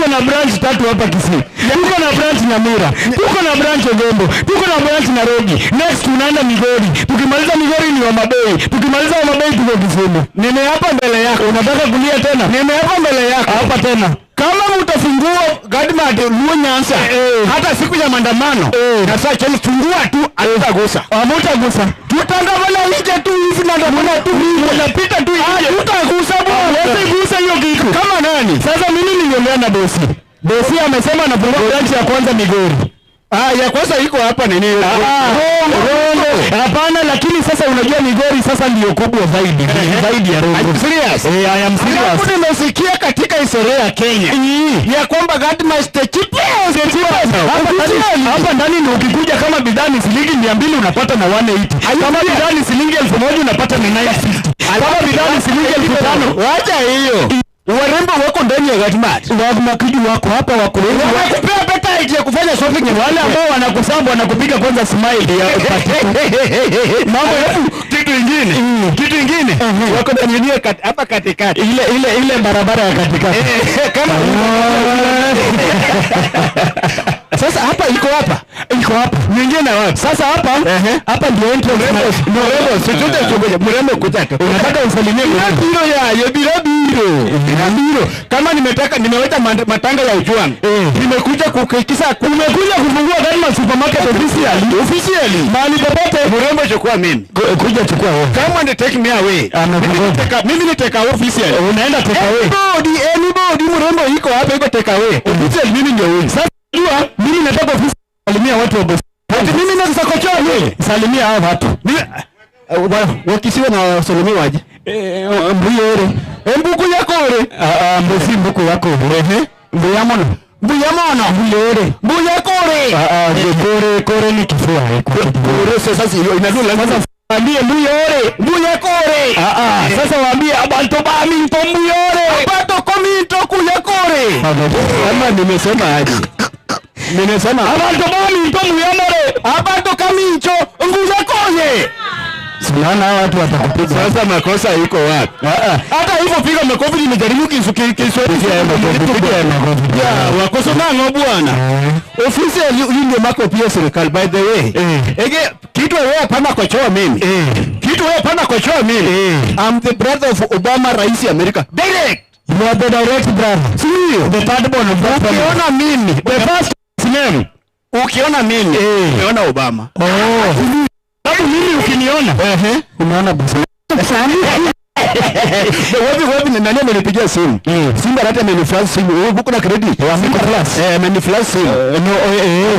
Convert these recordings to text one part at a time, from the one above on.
Tuko na branch tatu hapa Kisii. Tuko na branch Nyamira, tuko na branch Ogembo, tuko na branch Nairobi. Next tunaenda Migori. Tukimaliza Migori ni Homa Bay. Tukimaliza Homa Bay tuko Kisumu. Nimeapa mbele yako. Unataka kulia tena? Nimeapa mbele yako. Hapa tena. Kama mtafungua Godmart Luo Nyanza hata siku ya maandamano na sasa cheni fungua tu, hatutagusa. Hamutagusa. Tutaandamana nje tu hivi na andamana tu hivi. Unapita tu nje. Hatutagusa, bwana. Huwezi gusa hiyo kitu. Kama nani? Sasa mimi niliongea na bosi. Bosi amesema anafungua branch ya kwanza Migori. Ah, ya kwanza iko hapa nini? Ah, Rongo. Hapana, lakini sasa unajua Migori sasa ndio kubwa zaidi zaidi ya Rongo. Are you serious? Eh, I am serious. Alafu nimesikia katika historia ya Kenya ya kwamba Godmart is the cheapest. Hapa ndani ni ukikuja kama bidhaa ni shilingi 200 unapata na 180. Kama bidhaa ni shilingi 1000 unapata na 950. Kama bidhaa ni shilingi 5000. Wacha hiyo. Warembo wako ndani ya Godmart. Wamakidi wako hapa, wako wengi. Wanakupea appetite ya kufanya shopping. Wale ambao wanakusambu wanakupiga kwanza smile ya Mambo ya kitu ingine. Kitu ingine. Wako ndani ya hapa katikati. Ile barabara ya katikati. Kama sasa hapa iko hapa. Iko hapa. Nyingine wapi? Sasa hapa hapa ndio entrance. Mrembo, chochote chochote, mrembo kuja tu. Unataka usalimie mrembo? Biro ya, ye biro biro. Biro. Kama nimetaka nimewacha matanga ya Ojwang. Nimekuja kukikisa. Umekuja kufungua Godmart Supermarket officially. Officially. Mahali popote. Mrembo, chukua mimi. Kuja chukua wewe. Come and take me away. Anakungoja. Mimi ni take away officially. Unaenda take away. Anybody, anybody, mrembo iko hapa, iko take away. Officially mimi ndio huyu. Sasa jua mimi nataka ofisi salimia watu wa bosi. Ati mimi na sasa kochoa wewe. Salimia hao watu. Wakisiwa na wasalimiwa aje? Eh, mbuyere. Embuku yakore. Ah ah, mbusi mbuku yako. Ehe. Mbuyamono. Mbuyamono. Mbuyere. Mbuyakore. Ah ah, kore kore ni kifua eh, kwa kifua. Kore sasa hiyo inadula. Sasa waambie mbuyore. Mbuyakore. Ah ah, sasa waambie abantu baminto mbuyore. Abato kominto kuyakore. Kama nimesema aje? Nimesema Abantu baminto mbuyamore. Abato kamincho nguyakoye. Sinaona hao watu watakupiga. Sasa makosa iko wapi? Ah ah. Hata hivyo piga makofi, nimejaribu kisu Kiswahili. Piga makofi, piga makofi. Ya, wakoso nango bwana. Ofisi ya hii ndio mako pia serikali, by the way. Ege kitu wewe hapana kochoa mimi. Kitu wewe hapana kochoa mimi. I'm the brother of Obama, rais ya America. Direct. You are the direct brother. Sio. The third born of that family. Ukiona mimi, The first name. Ukiona mimi, umeona Obama. Oh. Sababu mimi ukiniona, umeona bosi. Wapi wapi ni nani amenipigia simu? Simba hata ameniflash simu. Wewe uko na credit? Amekuflash? Eh, ameniflash simu. No,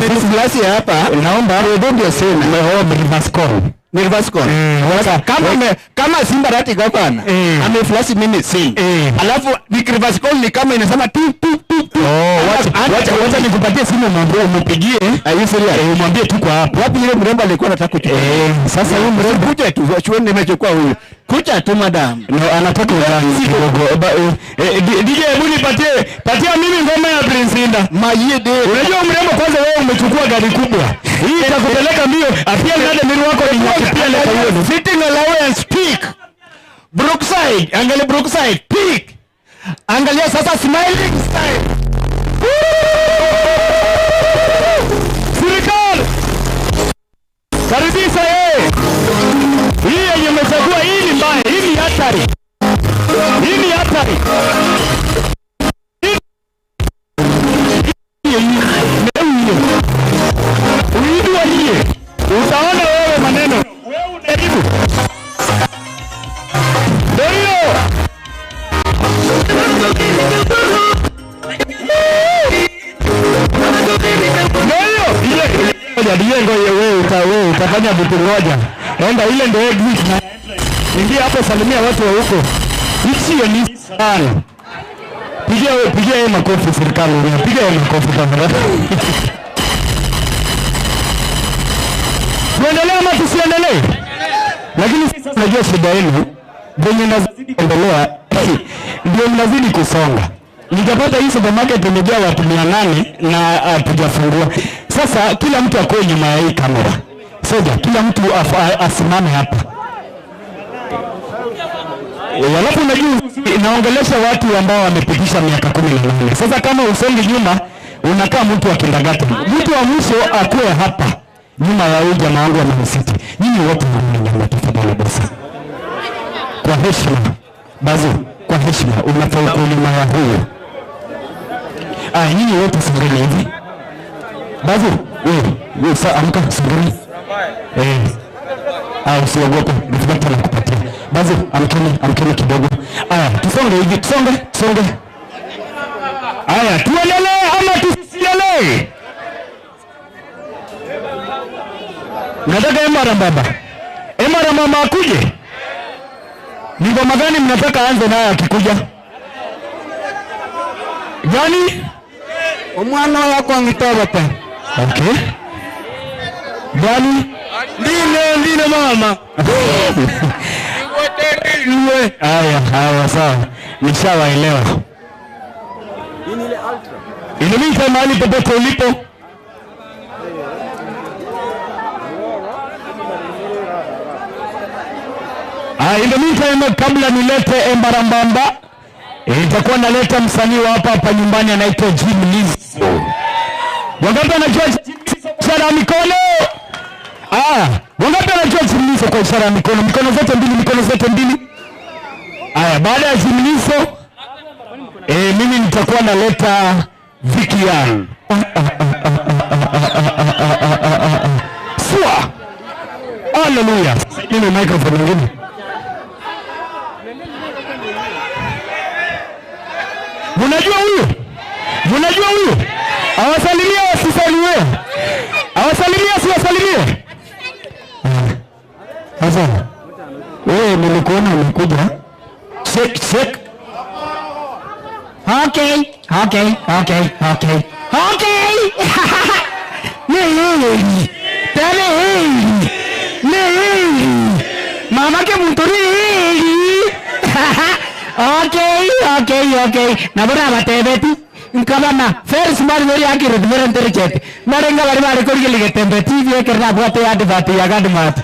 Ameniflash hapa. Naomba Ndio ndio sema. oh, reverse call. Ni reverse call. Sasa Kama Simba rati gavana ameflash mimi simu. Alafu ni reverse call, ni kama inasema tu tu tu tu. Oh, wacha wacha wacha nikupatie simu, mwambie umpigie. Are you serious? Eh, umwambie tuko hapa. Wapi ile mrembo alikuwa anataka kuchukua? Eh, sasa huyu mrembo Kuja tu, chuoni nimechukua huyu. Kuja tu, madam. No, anataka udani kidogo. DJ, hebu nipatie patia mimi ngoma ya Prince Indah. Mayede. Unajua mrembo, kwanza wewe umechukua gari kubwa. Hii itakupeleka mbio. Apia nade mimi wako ni pia leta hiyo. Sitting allowance peak. Brookside, angalia Brookside peak. Angalia sasa smiling style. Serikali. Karibisha yeye. Hii yenye umechagua hii ni mbaya, hii ni hatari. Hii ni hatari. Uidwa hii. Utaona wewe maneno. Wewe unajaribu. Ndio hiyo. Ndio hiyo. Ile ngoja DJ, ngoja wewe utafanya vitu, ngoja. Enda, ile ndio exit na ingia hapo, salimia watu wa huko. Hiyo ni sana. Pigia wewe, pigia yeye makofi serikali. Pigia yeye makofi tafadhali. Tuendelee ama tusiendelee? Lakini sasa unajua shida yenu venye nazidi kuendelea ndio mnazidi kusonga. Nikapata hii supermarket imejaa watu 800 na hatujafungua. Sasa kila mtu akoe nyuma ya hii kamera. Soja, kila mtu asimame hapa. Alafu unajua Naongelesha watu ambao wamepitisha miaka 18. Sasa kama usongi nyuma, unakaa mtu wa kindergarten. Mtu wa mwisho akuwe hapa nyuma ya huyu jamaa wangu wa Man City. Nyinyi wote mrudi nyuma tafadhali bosi. Kwa heshima. Bazu, kwa heshima unafaa uko nyuma ya huyu. Ah, nyinyi wote songeni hivi. Bazu, wewe, wewe sasa amka songeni. Eh. Ah, usiogope, reflector nakupatia. Bazu, amkeni, amkeni kidogo. Aya, tusonge hivi, tusonge, tusonge. Aya, tuendelee ama tusiendelee? Mnataka Emara baba? Emara mama akuje? Ni ngoma gani mnataka aanze nayo akikuja? Gani? Omwana wako ngitobote. Okay. Gani? Ndine ndine mama. Haya, haya sawa. Nishawaelewa. In the meantime, mahali popote ulipo, in the meantime, kabla nilete Embarambamba, nitakuwa naleta msanii wa hapa hapa nyumbani anaitwa Jim Lizo. Wangapi anajua Jim Lizo kwa ishara ya mikono? Ah, wangapi anajua Jim Lizo kwa ishara ya mikono? Mikono zote mbili, mikono zote mbili. Aya, baada ya Jim Lizo, mimi nitakuwa naleta Vicky Young. Swa. Hallelujah. Nini microphone nyingine? Unajua huyu? Unajua huyu? Awasalimie wasisalimie? Awasalimie asiwasalimie? Sasa wewe nilikuona umekuja. Check check. Okay, okay, okay, okay. Okay. Ni tele ni mama ke muturi. Okay, okay, okay. Nabura batebeti nkabana first man very accurate very intelligent. Marenga bari bari korigeli getembe TV ekerra bwate advert ya gadmat.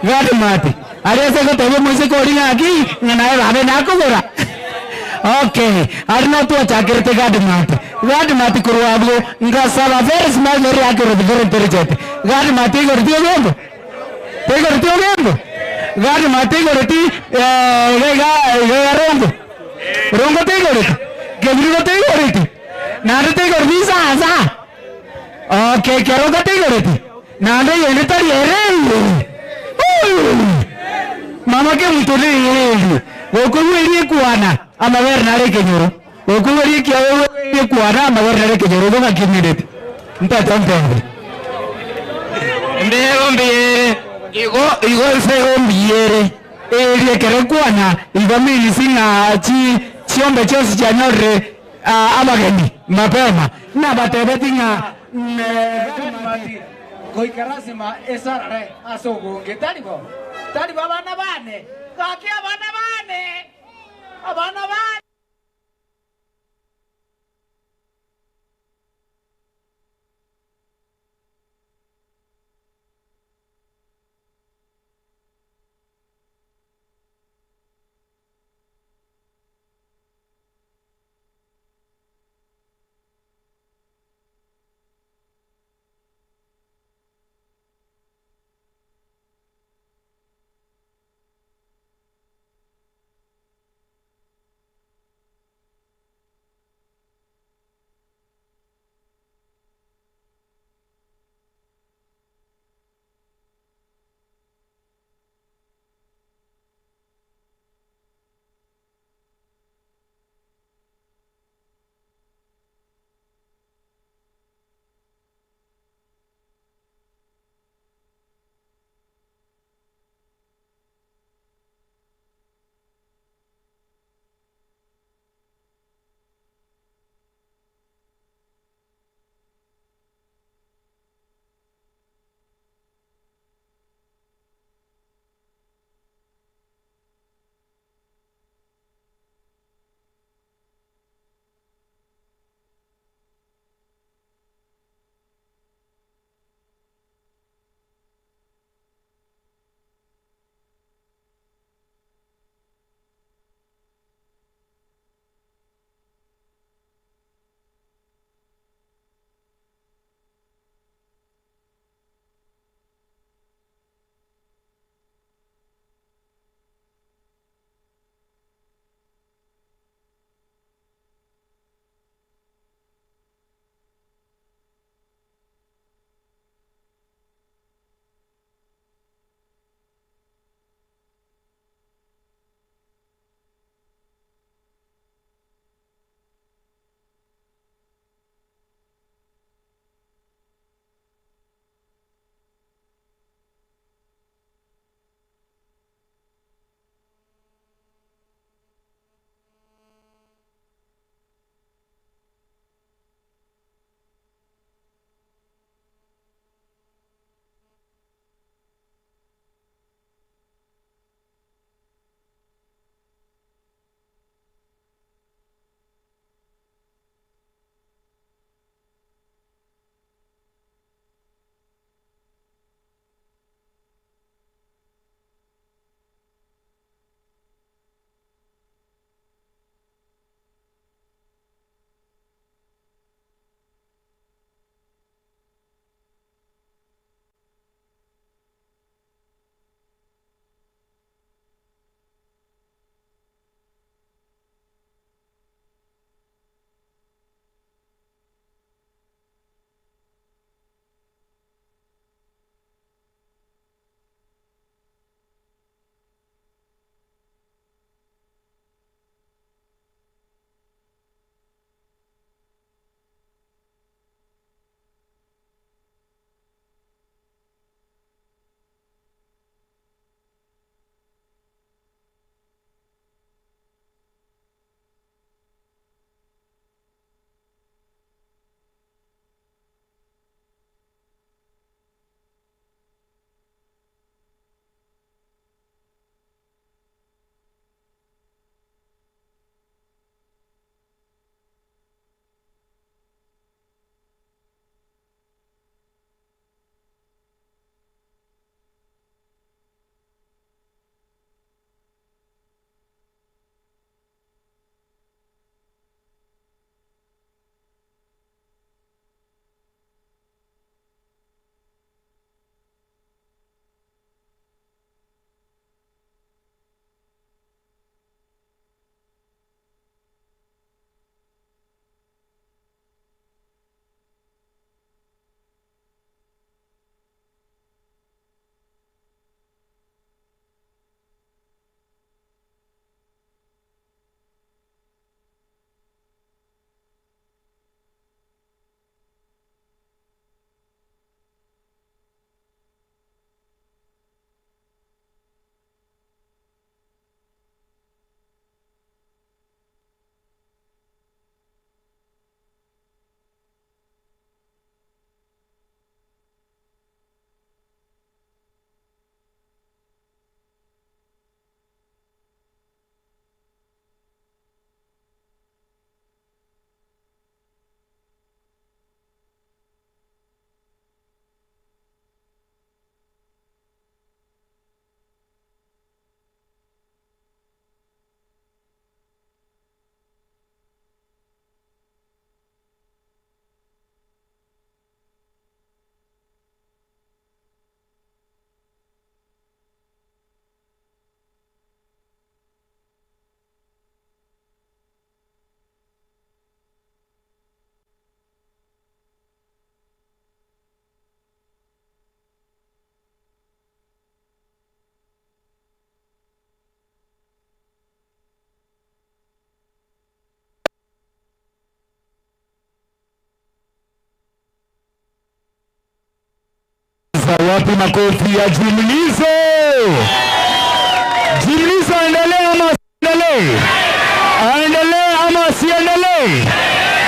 Gadmat. Ari ase gotebe mwise kori ngaki nganae babe nakugura. Okay, arna tu achakirte gadmat. Gadmat kurwablo ngasaba very smart very accurate very intelligent. Gadmat gorti ogembo. Te gorti ogembo. Gadmat gorti ga ga rongo. Rongo te gorti. Gebru te gorti. Nande te gorti sa sa. Okay, kero te gorti. Nande yene tar yere. Mama ke mutuli yere. Gokuwerie kuana amaber nare kenyoro. Gokuwerie kiawe kuana amaber nare kenyoro goga kimirete. Mtata mpende. Mbego mbiere. Igo igo sego mbiere. Erie kere kuana igo mili singa chi chiombe chosi chanyorre abageni mapema. Na batebe tinga goikarasima esarare asogonge taribo. Taribo abana bane. Gaki abana bane. Abana bane. Wapi makofi ya Jimlizo? Jimlizo aendelee ama asiendelee? Aendelee ama asiendelee?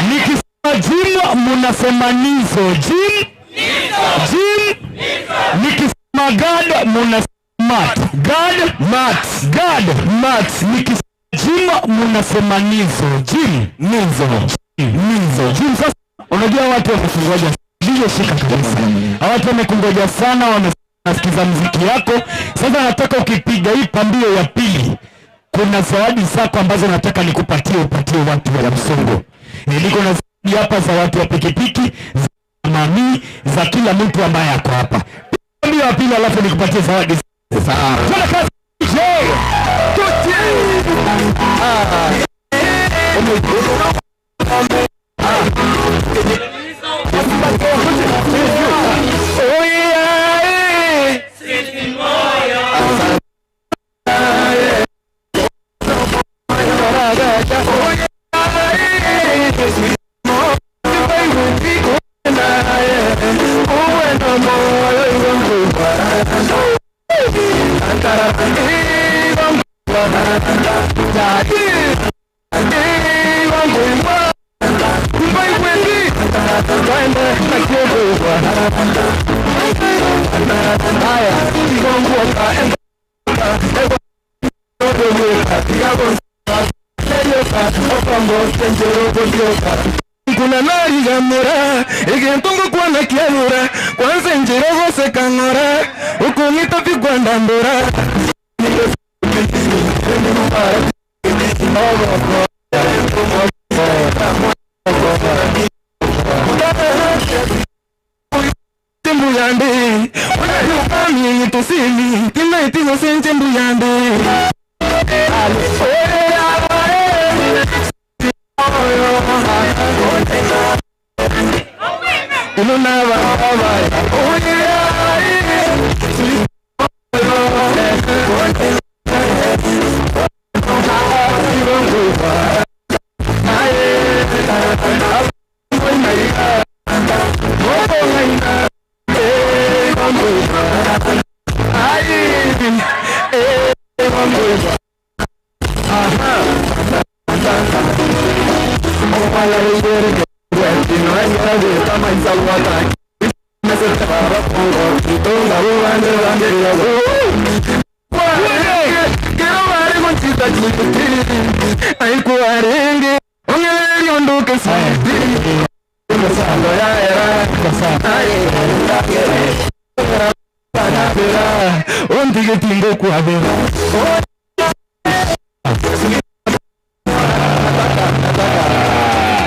Nikisema Jim munasema Nizo. Jim? Jim? Nikisema Gad munasema Mat. Gad? Mat. Gad? Mat. Nikisema Jim munasema Nizo. Jim? Nizo. Jim. Nizo. Jim, sasa unajua watu wamekungoja. DJ, shika kabisa. Watu wamekungoja sana, wamesikiza muziki yako. Sasa nataka ukipiga hii pambio ya pili, kuna zawadi zako ambazo nataka nikupatie, upatie watu wa Msongo. Niko na zawadi hapa za watu wa pikipiki, za mami, za kila mtu ambaye ako hapa. Pambio ya pili, alafu nikupatie zawadi. Sawa. Twende kazi. DJ. Oh yeah. Kuna narigamura igintungu kwana kiabura kwanza njira gose kang'ora ukung'ita pigwandambura. Mbuyande tusimi timaitigosenche mbuyande.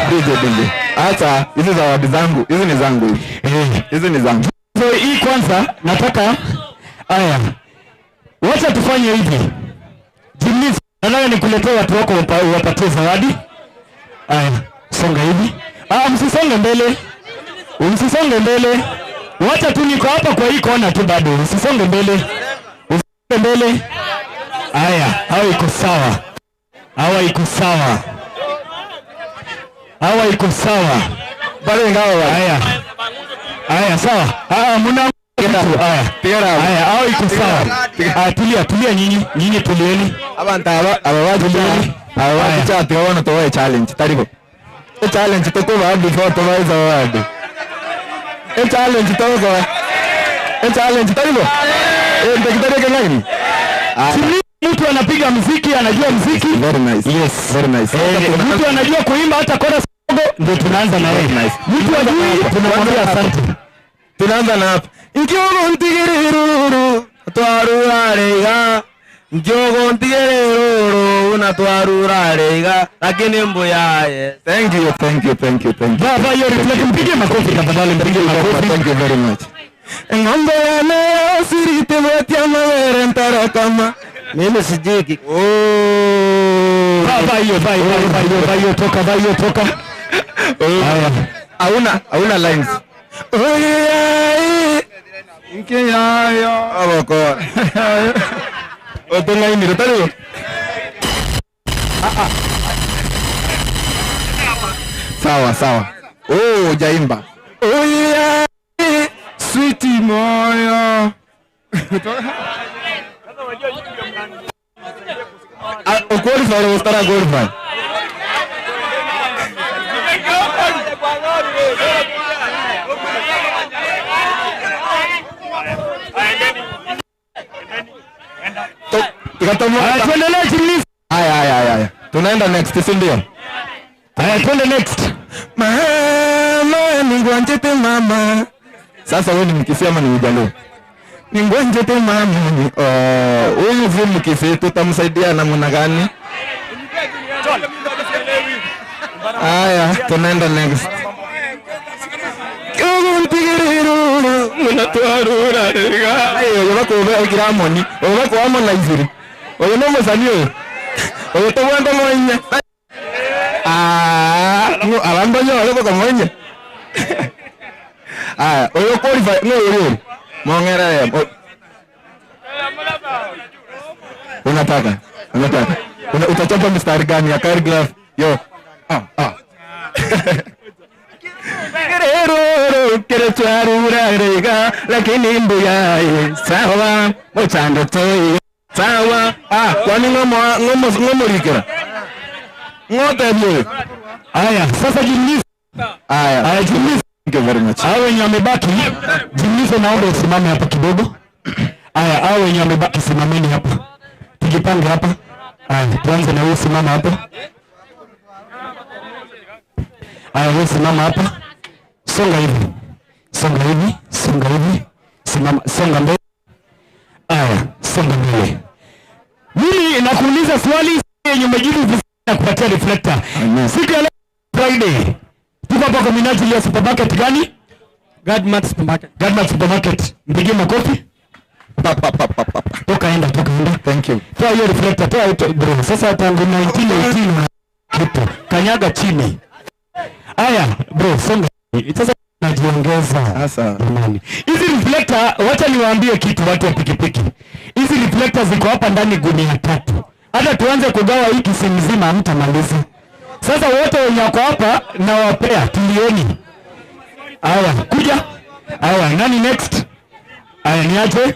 DJ, DJ. Acha hizi zawadi zangu, hizi ni zangu hizi. Hizi ni zangu. So hii kwanza nataka haya. Wacha tufanye hivi. Jimmy, nataka nikuletee watu wako wapatie zawadi. Haya, songa hivi. Ah, msisonge mbele. Msisonge mbele. Wacha tu niko hapa kwa hii kona tu bado. Usisonge mbele. Usisonge mbele. Haya, hawa iko sawa. Hawa iko sawa. Hawa iko sawa. Bado ingawa. Haya. Haya, sawa. Ah, mna haya. Haya, hao iko sawa. Ah, tulia, tulia nyinyi. Nyinyi tulieni. Abantu aba aba Tulieni. aba bacha tiona toa challenge taribo. E challenge to ko before toa zawadi. E challenge to ko. E challenge taribo. E ndekitare kenani. Si mtu anapiga muziki, anajua muziki. Very nice. Yes. Very nice. Mtu anajua kuimba hata chorus kidogo, ndio tunaanza na yeye. Nice. Mtu ajui, tunamwambia asante. Tunaanza na hapa. Nkiogo ntigereruru twarurarega. Nkiogo ntigereruru na twarurarega lakini mbuyaye. Thank you, thank you, thank you, thank you. Baba, hiyo reflect, mpige makofi tafadhali, mpige makofi. Thank you very much. Ng'ombe yana sirite motia mawere ntarakama. Mimi sijui. Oh. Baba, hiyo, bye, bye, bye, hiyo, bye, hiyo, toka, bye, hiyo, toka. Haya. Hauna lines. Oye. Nkiyayo. Aboko. Otungaini rutari. Sawa, sawa. Oh, jaimba. Oye. Switi moyo. Qualify or stara qualify. Tuendelee chini. Haya haya haya. Tunaenda next, si ndio? Haya, twende next. Mama ningwanjete mama. Sasa wewe ni Mkisii ama ni Mjaluo? Ningwanjete mama. Huyu si Mkisii, tutamsaidia namna gani? Haya, tunaenda next. Ayo bakube okiramoni, oyo Harmonize. Oyo no musani oyo. Oyo tobwanda moinya. Ah, no abando nyo ko moinya. Ah, oyo qualify no oyo. Mongera. Unataka? Unataka? Utachapa mstari gani ya Khaligraph? Yo. Ah ah. Lakini mbuya sawa mochando toy sawa. Ah, kwani ngomo ngomo ngomo likera ngote byo. Haya, sasa jimnisi. Haya. Haya jimnisi. Thank you very much. Hao wenye wamebaki, jimnisi naomba usimame hapa kidogo. Haya, hao wenye wamebaki simameni hapa. Tujipange hapa. Haya, tuanze na wewe, simama hapa. Haya, wewe simama hapa. Songa hivi. Songa hivi, songa hivi. Simama, songa mbele. Haya, songa mbele. Mimi nakuuliza swali yenye umejibu na kupatia reflector. Siku ya leo Friday, tuko hapa kwa minajili ya supermarket gani? Godmart Supermarket. Godmart Supermarket. Mpigie makofi. Pa, pa, pa, pa, pa. Toka enda, toka enda. Thank you. Toa hiyo reflector, toa hiyo bro. Sasa tangu 1918 kitu. Kanyaga chini. Aya, bro, songa. Sasa najiongeza. Sasa. Jamani. Hizi reflector, wacha niwaambie kitu watu wa pikipiki. Hizi reflector ziko hapa ndani gunia 3. Hata tuanze kugawa hii kisi mzima hamtamaliza. Sasa wote wenye wako hapa na wapea tulieni. Aya, kuja. Aya, nani next? Aya, niaje?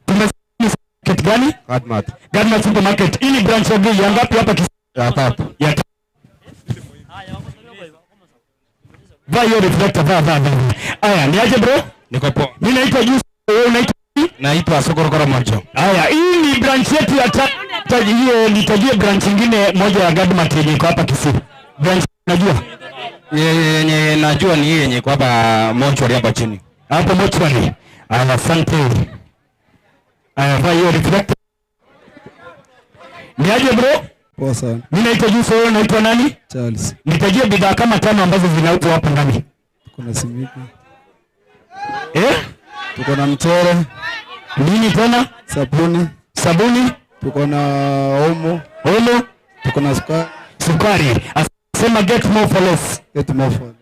Tumesema market gani? Godmart. Godmart Supermarket. Hii ni branch ya ya ngapi hapa Kisii? Ya 3. Ya 3. Vaa hiyo reflector, vaa vaa vaa. Aya, niaje bro? Niko poa. Mimi naitwa Yusuf, wewe unaitwa? Naitwa Sokorokoro Mojo. Aya, hii ni branch yetu ya tatu. Hiyo nitajie branch nyingine moja ya Godmart yenye iko hapa Kisii. Branch unajua? Yenye najua ni yenye iko hapa mochwari hapa chini. Hapo mochwari. Aya, asante. Aya, vaa hiyo reflector. Niaje bro? Poa sana. Mimi naitwa Yusuf, wewe unaitwa nani? Charles. Nitajie bidhaa kama 5 ambazo zinauzwa hapa ndani. Tuko na simiti. Eh? Tuko na mchele. Nini tena? Sabuni. Sabuni. Tuko na omo. Omo. Tuko na sukari. Sukari. Asema get more for less. Get more for less.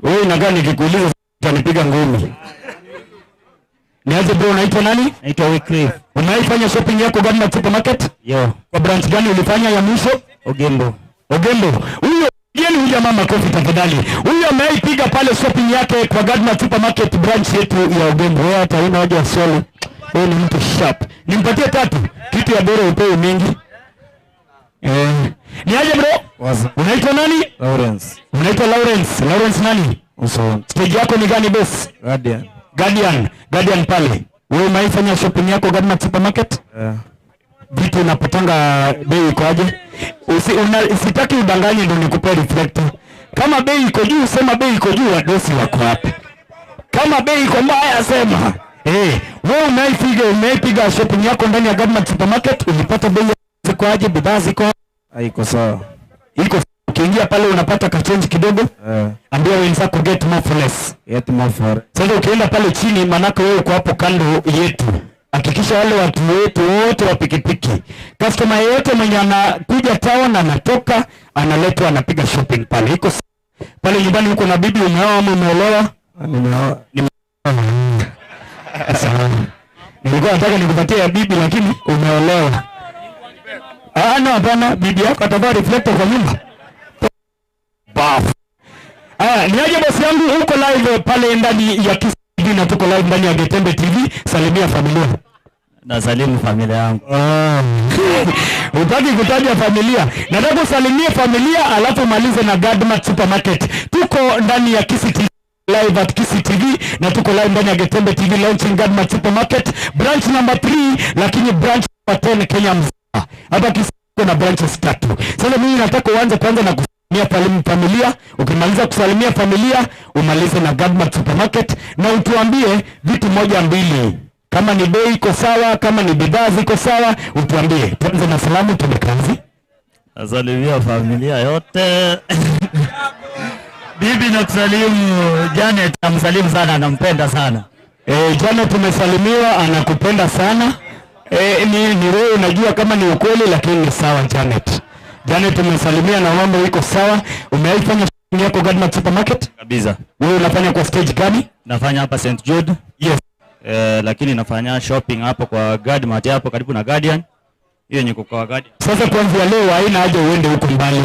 Wewe unakaa nikikuuliza utanipiga ngumi. Niaje bro, unaitwa nani? Naitwa Wycliffe. Unaifanya shopping yako Godmart Supermarket? Yo. Kwa branch gani ulifanya ya mwisho? Ogembo. Ogembo. Huyo yeye huyu jamaa makofi tafadhali. Huyo ameipiga pale shopping yake kwa Godmart Supermarket branch yetu ya Ogembo. Wewe hata huna haja ya swali. Wewe ni mtu sharp. Nimpatie 3. Kitu ya bora upewe mingi. Niaje bro? Waza. Unaitwa nani? Lawrence. Unaitwa Lawrence. Lawrence nani? Uso. Stage yako ni gani boss? Guardian. Guardian. Guardian pale. Wewe umeifanya shopping yako Godmart Supermarket? Yeah. Vitu unapatanga bei iko aje? Sitaki udanganye ndio nikupe reflector. Kama bei iko juu sema bei iko juu, wadosi wako hapa. Kama bei iko mbaya sema. Wewe umeipiga shopping yako ndani ya Godmart Supermarket, ulipata bei ziko aje, bidhaa ziko aje? Iko sawa. Iko ukiingia pale unapata ka change kidogo. Ambia wenzako get more for less. Get more for. Sasa ukienda pale chini manako wewe uko hapo kando yetu. Hakikisha wale watu wetu wote wa pikipiki, customer yeyote mwenye anakuja town anatoka analetwa anapiga shopping pale. Iko pale nyumbani huko na bibi, umeoa ama umeolewa? Nimeoa. Sawa. Nilikuwa nataka nikupatie ya bibi lakini umeolewa. Ah, no, hapana, bibi yako atavaa reflector kwa nyumba. Bafu. Aya, ni aje bosi yangu, uko live pale ndani ya Kisii TV na tuko live ndani ya Getembe TV. Salimia familia. Nasalimu familia yangu. Ah. Hutaki kutaja familia. Nataka usalimie familia alafu malize na Gadmart Supermarket. Tuko ndani ya Kisii TV live at Kisii TV na tuko live ndani ya Getembe TV launching Gadmart Supermarket branch number 3, lakini branch number 10 Kenya mzima. Hapa Kisii kuna branches tatu. Sasa mimi nataka uanze kwanza na kusalimia familia. Ukimaliza kusalimia familia, umalize na Gadmart Supermarket na utuambie vitu moja mbili. Kama ni bei iko sawa, kama ni bidhaa ziko sawa, utuambie. Tuanze na salamu, tuende kazi. Nasalimia familia yote. Bibi nakusalimu Janet, namsalimu sana, nampenda sana. Janet tumesalimiwa, anakupenda sana. Ni wewe unajua kama ni ukweli, lakini ni sawa Janet. Janet tumesalimia na mambo iko sawa. Umewahi fanya shopping yako Gadmart Supermarket? Kabisa. Wewe unafanya kwa stage gani? Nafanya hapa St Jude. Yes. Lakini nafanya shopping hapo kwa Gadmart hapo karibu na Guardian. Hiyo ni kwa Guardian. Sasa kuanzia leo haina haja uende huko mbali.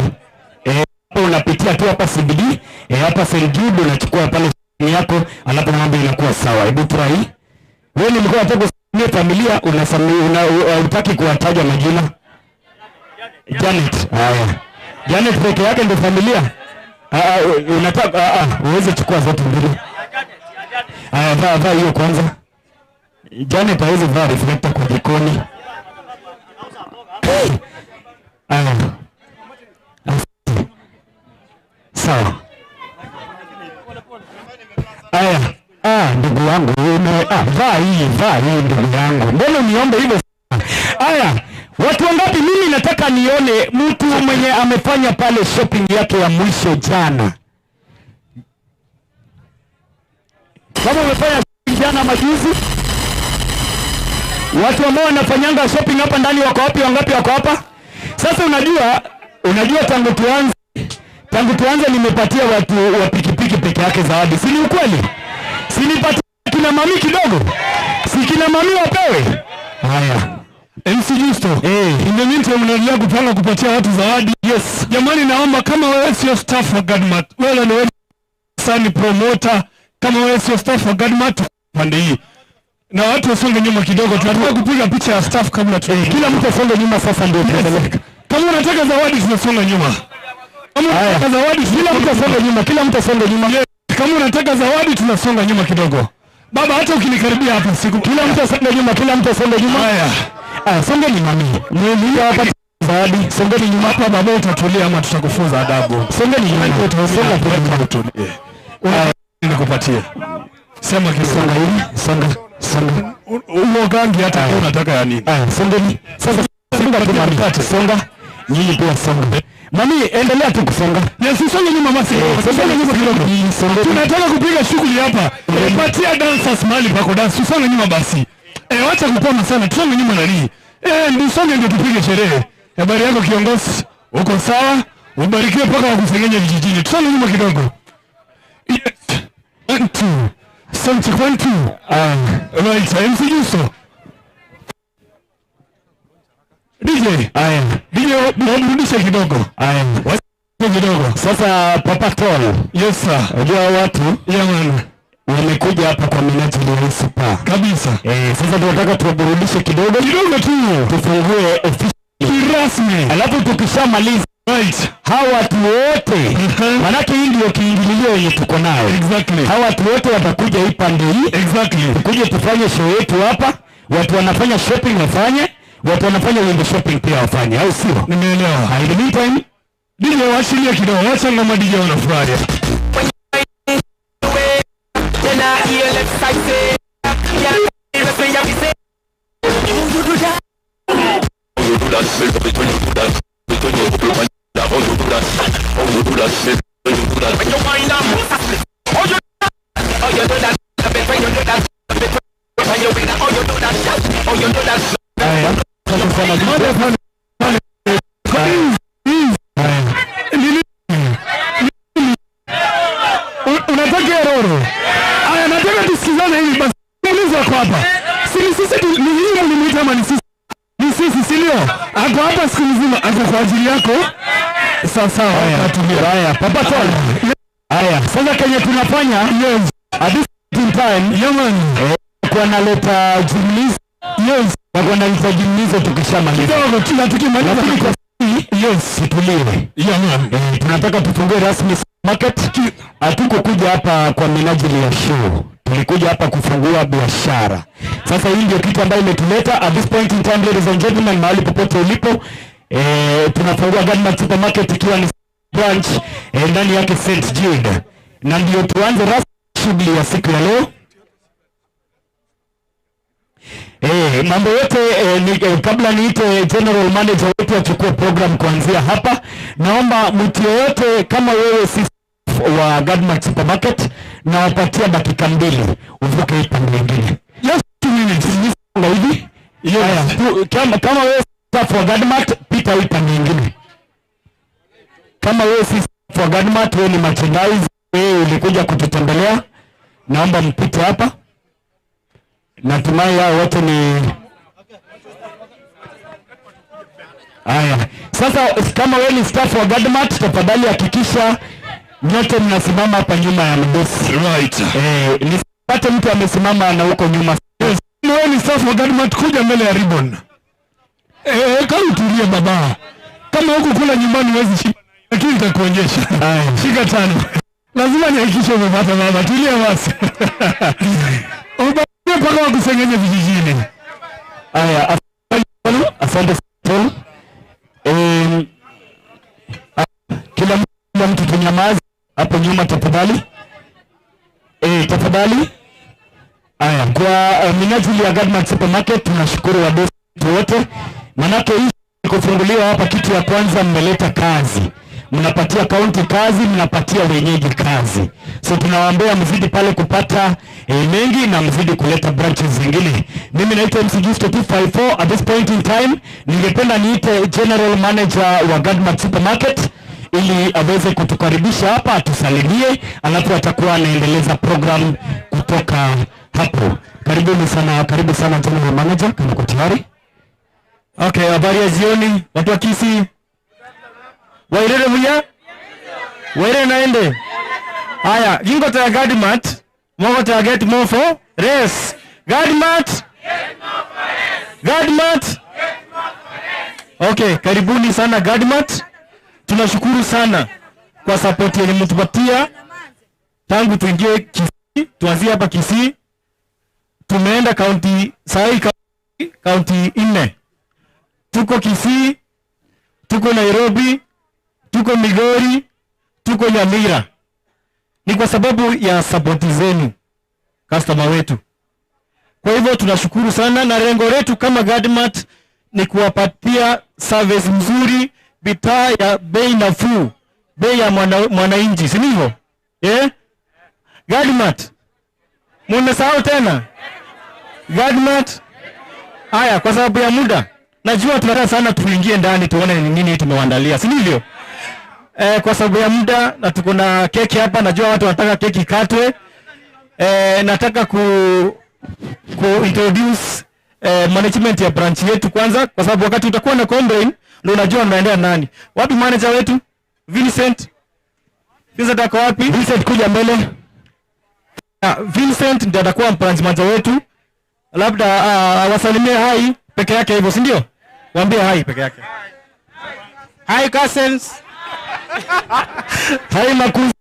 Hapo unapitia tu hapa CBD, hapa St Jude unachukua pale shopping yako, alafu mambo inakuwa sawa. Hebu try. Wewe nilikuwa nataka kusalimia familia, hutaki kuwataja majina. Janet, haya. Janet peke yake ndio familia. Unataka uweze chukua zote mbili. Haya, vaa hiyo kwanza. Janet hawezi vaa reflector kwa jikoni. Haya. Asante. Sawa. Haya. Ndugu yangu, vaa hii ndugu yangu. Mbona uniombe hivyo? Haya, watu wangapi? Mimi nataka nione mtu mwenye amefanya pale shopping yake ya mwisho jana. Kama umefanya shopping jana majuzi, watu ambao wanafanyanga shopping hapa ndani wako wapi? Wangapi wako hapa? Sasa unajua tangu tuanze nimepatia watu wa pikipiki peke yake zawadi. Si ni ukweli? Si nipatie kina mami kidogo? Si kina mami wapewe? Haya. MC Justo. In the meantime mnaendelea kupanga kupatia watu zawadi. Yes. Jamani, naomba kama wewe sio staff wa Gadmart, wewe ni wewe sani promoter, kama wewe sio staff wa Gadmart pande hii. Na watu wasonge nyuma kidogo, tunataka kupiga picha ya staff kabla tu. Kila mtu asonge nyuma sasa ndio tuendelee. Kama unataka zawadi tunasonga nyuma. Kama unataka zawadi Kila mtu asonge nyuma, kila mtu asonge nyuma. Yes. Kama unataka zawadi tunasonga nyuma kidogo. Baba, hata ukinikaribia hapa siku. Kila mtu asonge nyuma, kila mtu asonge nyuma. Haya. Songeni mami. Mimi hapa zawadi, songeni nyuma hapa baba, utatulia ama tutakufunza adabu. Songeni nyuma. Songa nyuma utulie. Nikupatie. Sema kitu. Songa hivi, songa, songa. Uogangi hata kama unataka ya nini? Songeni. Sasa songa tu mami. Songa. Nyinyi pia songa. Mami, endelea tu kusonga. Yes, usonge nyuma basi. Usonge nyuma kidogo. Tunataka kupiga shughuli hapa. Patia dancers mahali pa kudance. Usonge nyuma basi. Wacha kupoma sana. Tusonge nyuma nani? Ndio usonge ndio tupige sherehe. Habari yako kiongozi? Uko sawa? Ubarikiwe mpaka wakusengenye vijijini. Tusonge nyuma kidogo. Yes. 1 2. Sound check 1 2. Right, MC Justo. DJ. Aya. DJ, mrudishe kidogo. Aya. Kidogo. Sasa Papa Tol. Yes sir. Unajua watu Yeah man. wamekuja hapa kwa minajili ya super. Kabisa. Sasa tunataka tuwaburudishe kidogo. Kidogo tu. Tufungue ofisi rasmi. Alafu tukishamaliza right, hawa watu wote manake hii ndio kiingilio yenye tuko nayo. Exactly. Hawa watu wote watakuja hii pande hii. Exactly. Tukuje tufanye show yetu hapa. Watu wanafanya shopping wafanye, watu wanafanya window shopping pia wafanye, au sio? Nimeelewa. In the meantime, DJ washilie kidogo, wacha ngoma DJ wanafurahi. Unataka eroro? Aya, nataka tusikizane hivi basi. Muulize ako hapa. Si ni sisi ni nyinyi mlimuita ama ni sisi? Ni sisi, si ndio? Ako hapa siku nzima, ako kwa ajili yako. Sawa sawa. Haya, Papa Tol. Haya, sasa kenye tunafanya, at this point in time, Yeah, man. Kwa naleta jumlizo. Yes. Kwa naleta jumlizo tukishamaliza. Kidogo tu na tukimaliza. Lakini kwa tutulie. Yeah, man. Tunataka tufungue rasmi market. Hatukukuja hapa kwa minajili ya show, tulikuja hapa kufungua biashara. Sasa hii ndio kitu ambayo imetuleta at this point in time, ladies and gentlemen, mahali popote ulipo, tunafungua Gadmart Supermarket ikiwa ni branch ndani yake St Jude, na ndio tuanze rasmi shughuli ya siku ya leo. Mambo yote kabla niite general manager wetu achukue program kuanzia hapa, naomba mtu yeyote, kama wewe si wa Gadmart Supermarket, nawapatia dakika 2 uvuke hii pande nyingine. Just 2 minutes. Na hivi. Haya, kama wewe staff wa Gadmart, pita hii pande nyingine. Kama wewe si staff wa Gadmart, wewe ni merchandise, wewe ulikuja kututembelea, naomba mpite hapa. Natumai hao wote ni. Haya. Sasa kama wewe ni staff wa Gadmart, tafadhali hakikisha nyote mnasimama hapa nyuma ya mdosi. Nisipate mtu amesimama na huko nyuma. Yes. Wewe ni staff wa Gadmart, kuja mbele ya ribbon. Kama utulie baba. Kama huku kula nyumbani huwezi shiba, lakini nitakuonyesha. Haya. Shika tano. Lazima nihakikishe umepata, baba. Tulia basi. Ubakie mpaka wakusengenye vijijini. Haya, asante sana. Kila mtu tunyamaze hapo nyuma tafadhali. Tafadhali. Haya, kwa minajili ya Gadmart Supermarket tunashukuru wadosi wote. Manake hii kufunguliwa hapa, kitu ya kwanza mmeleta kazi. Mnapatia kaunti kazi, mnapatia wenyeji kazi. So tunawaambia mzidi pale kupata mengi na mzidi kuleta branches zingine. Mimi naitwa MC Gisto 254. At this point in time, ningependa niite general manager wa Gadmart Supermarket ili aweze kutukaribisha hapa, atusalimie, alafu atakuwa anaendeleza program kutoka hapo. Karibuni sana, karibu sana general manager, kama uko tayari. Okay, habari ya jioni watu wa Kisii. Wairere buya? Wairere naende. Haya, gingo ta Gadmart, mogo ta get more for less. Gadmart? Gadmart? Okay, karibuni sana Gadmart. Tunashukuru sana kwa support yenye mtupatia tangu tuingie Kisii, tuanzie hapa Kisii. Tumeenda kaunti sahi kaunti 4. Tuko Kisii, tuko Nairobi, tuko Migori, tuko Nyamira. Ni kwa sababu ya support zenu customer wetu. Kwa hivyo tunashukuru sana, na lengo letu kama Gadmart ni kuwapatia service mzuri, bidhaa ya bei nafuu, bei ya mwananchi, si ndivyo? Gadmart. Mmesahau tena? Gadmart. Haya, kwa sababu ya muda, najua tunataka sana tuingie ndani tuone ni nini tumewaandalia, si ndivyo? Kwa sababu ya muda na tuko na keki hapa, najua watu wanataka keki ikatwe. Nataka ku introduce management ya branch yetu kwanza, kwa sababu wakati utakuwa na complain ndio unajua mnaendea nani. Wapi manager wetu? Vincent. Vincent ako wapi? Vincent, kuja mbele. Vincent ndiye atakuwa branch manager wetu. Labda awasalimie hi peke yake hivyo, si ndio? Waambie hi peke yake. Hi cousins. Hi makuzi.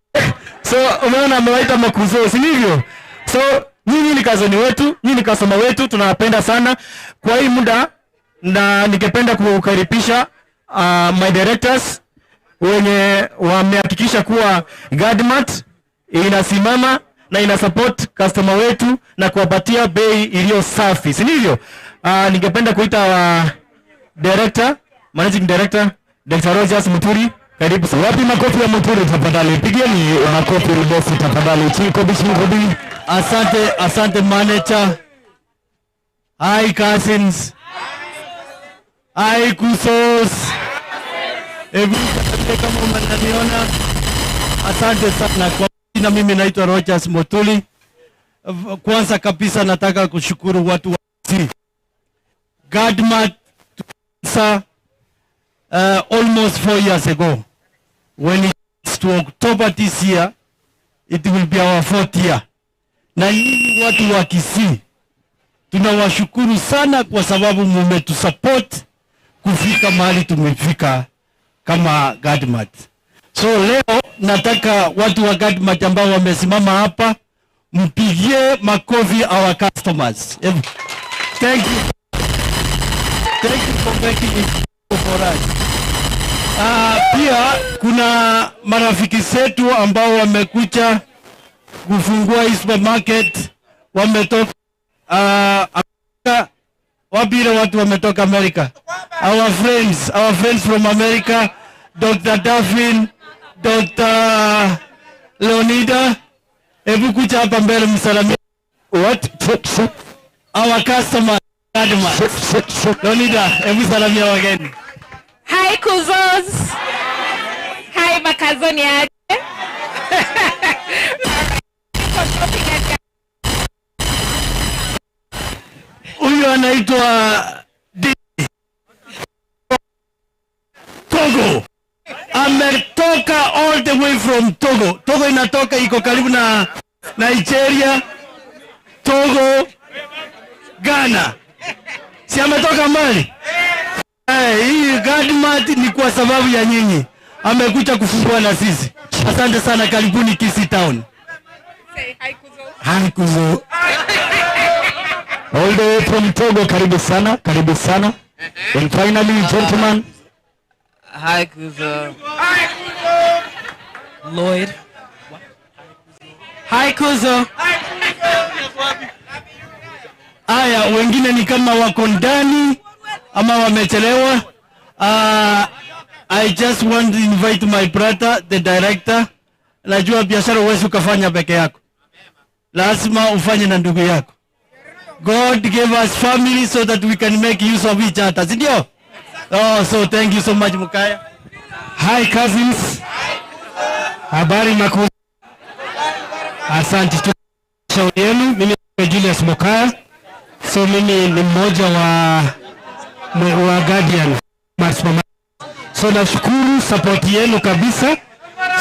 So umeona amewaita makuzo, si ndivyo? So nyinyi ni cousin wetu, nyinyi ni customer wetu, tunawapenda sana. Kwa hii muda na ningependa kukaribisha my directors wenye wamehakikisha kuwa Gadmart inasimama na ina support customer wetu na kuwapatia bei iliyo safi, si ndivyo? Ningependa kuita wa director, managing director Dr. Rogers Muturi, karibu sana. Wapi makofi ya Muturi tafadhali? Pigeni makofi Rubosi tafadhali. Chinkobi chinkobi. Asante, asante manager. Hi cousins. Hi kusos. Hebu kama mnaniona. Asante sana kwa jina, mimi naitwa Rogers Mutuli. Kwanza kabisa nataka kushukuru watu wa Kisii. Gadmart almost 4 years ago when it's to October this year. It will be our fourth year. Na nyinyi watu wa Kisii tunawashukuru sana kwa sababu mumetusupport kufika mahali tumefika kama Gadmart. So leo nataka watu wa Gadmart ambao wamesimama hapa mpigie makofi our customers. Thank you. Thank you for making it for us. Pia kuna marafiki zetu ambao wamekuja kufungua hii supermarket, wametoka Amerika. Wapi ile watu wametoka America? Our friends from America, Dr. Daphne, Dr. Leonida, hebu kuja hapa mbele msalamie. What? Check, check. Our customer, Adma. Check, check, check. Leonida, hebu salamia wageni. Hi Kuzos. Hi makazoni aje. For shopping at Huyu anaitwa D Togo. Ametoka all the way from Togo. Togo inatoka iko karibu na Nigeria, Togo, Ghana. Si ametoka mbali? Eh, hii Gadmart ni kwa sababu ya nyinyi. Amekuja kufungua na sisi. Asante sana, karibuni Kisii Town. Say hi Kuzos. Hi Kuzo. All the way from Togo, karibu sana, karibu sana. And finally, gentlemen, Hi, Kuzo. Lloyd. Hi Kuzo. Aya, wengine ni kama wako ndani ama wamechelewa. I just want to invite my brother, the director. Najua biashara huwezi ukafanya peke yako, lazima ufanye na ndugu yako. God gave us family so that we can make use of each other, si ndio? Oh, so thank you so much, Mukaya. Hi cousins. Habari maku. Asante tu shauri yenu. Mimi ni Julius Mukaya. So mimi ni mmoja wa Guardian Supermarket. So nashukuru support yenu kabisa.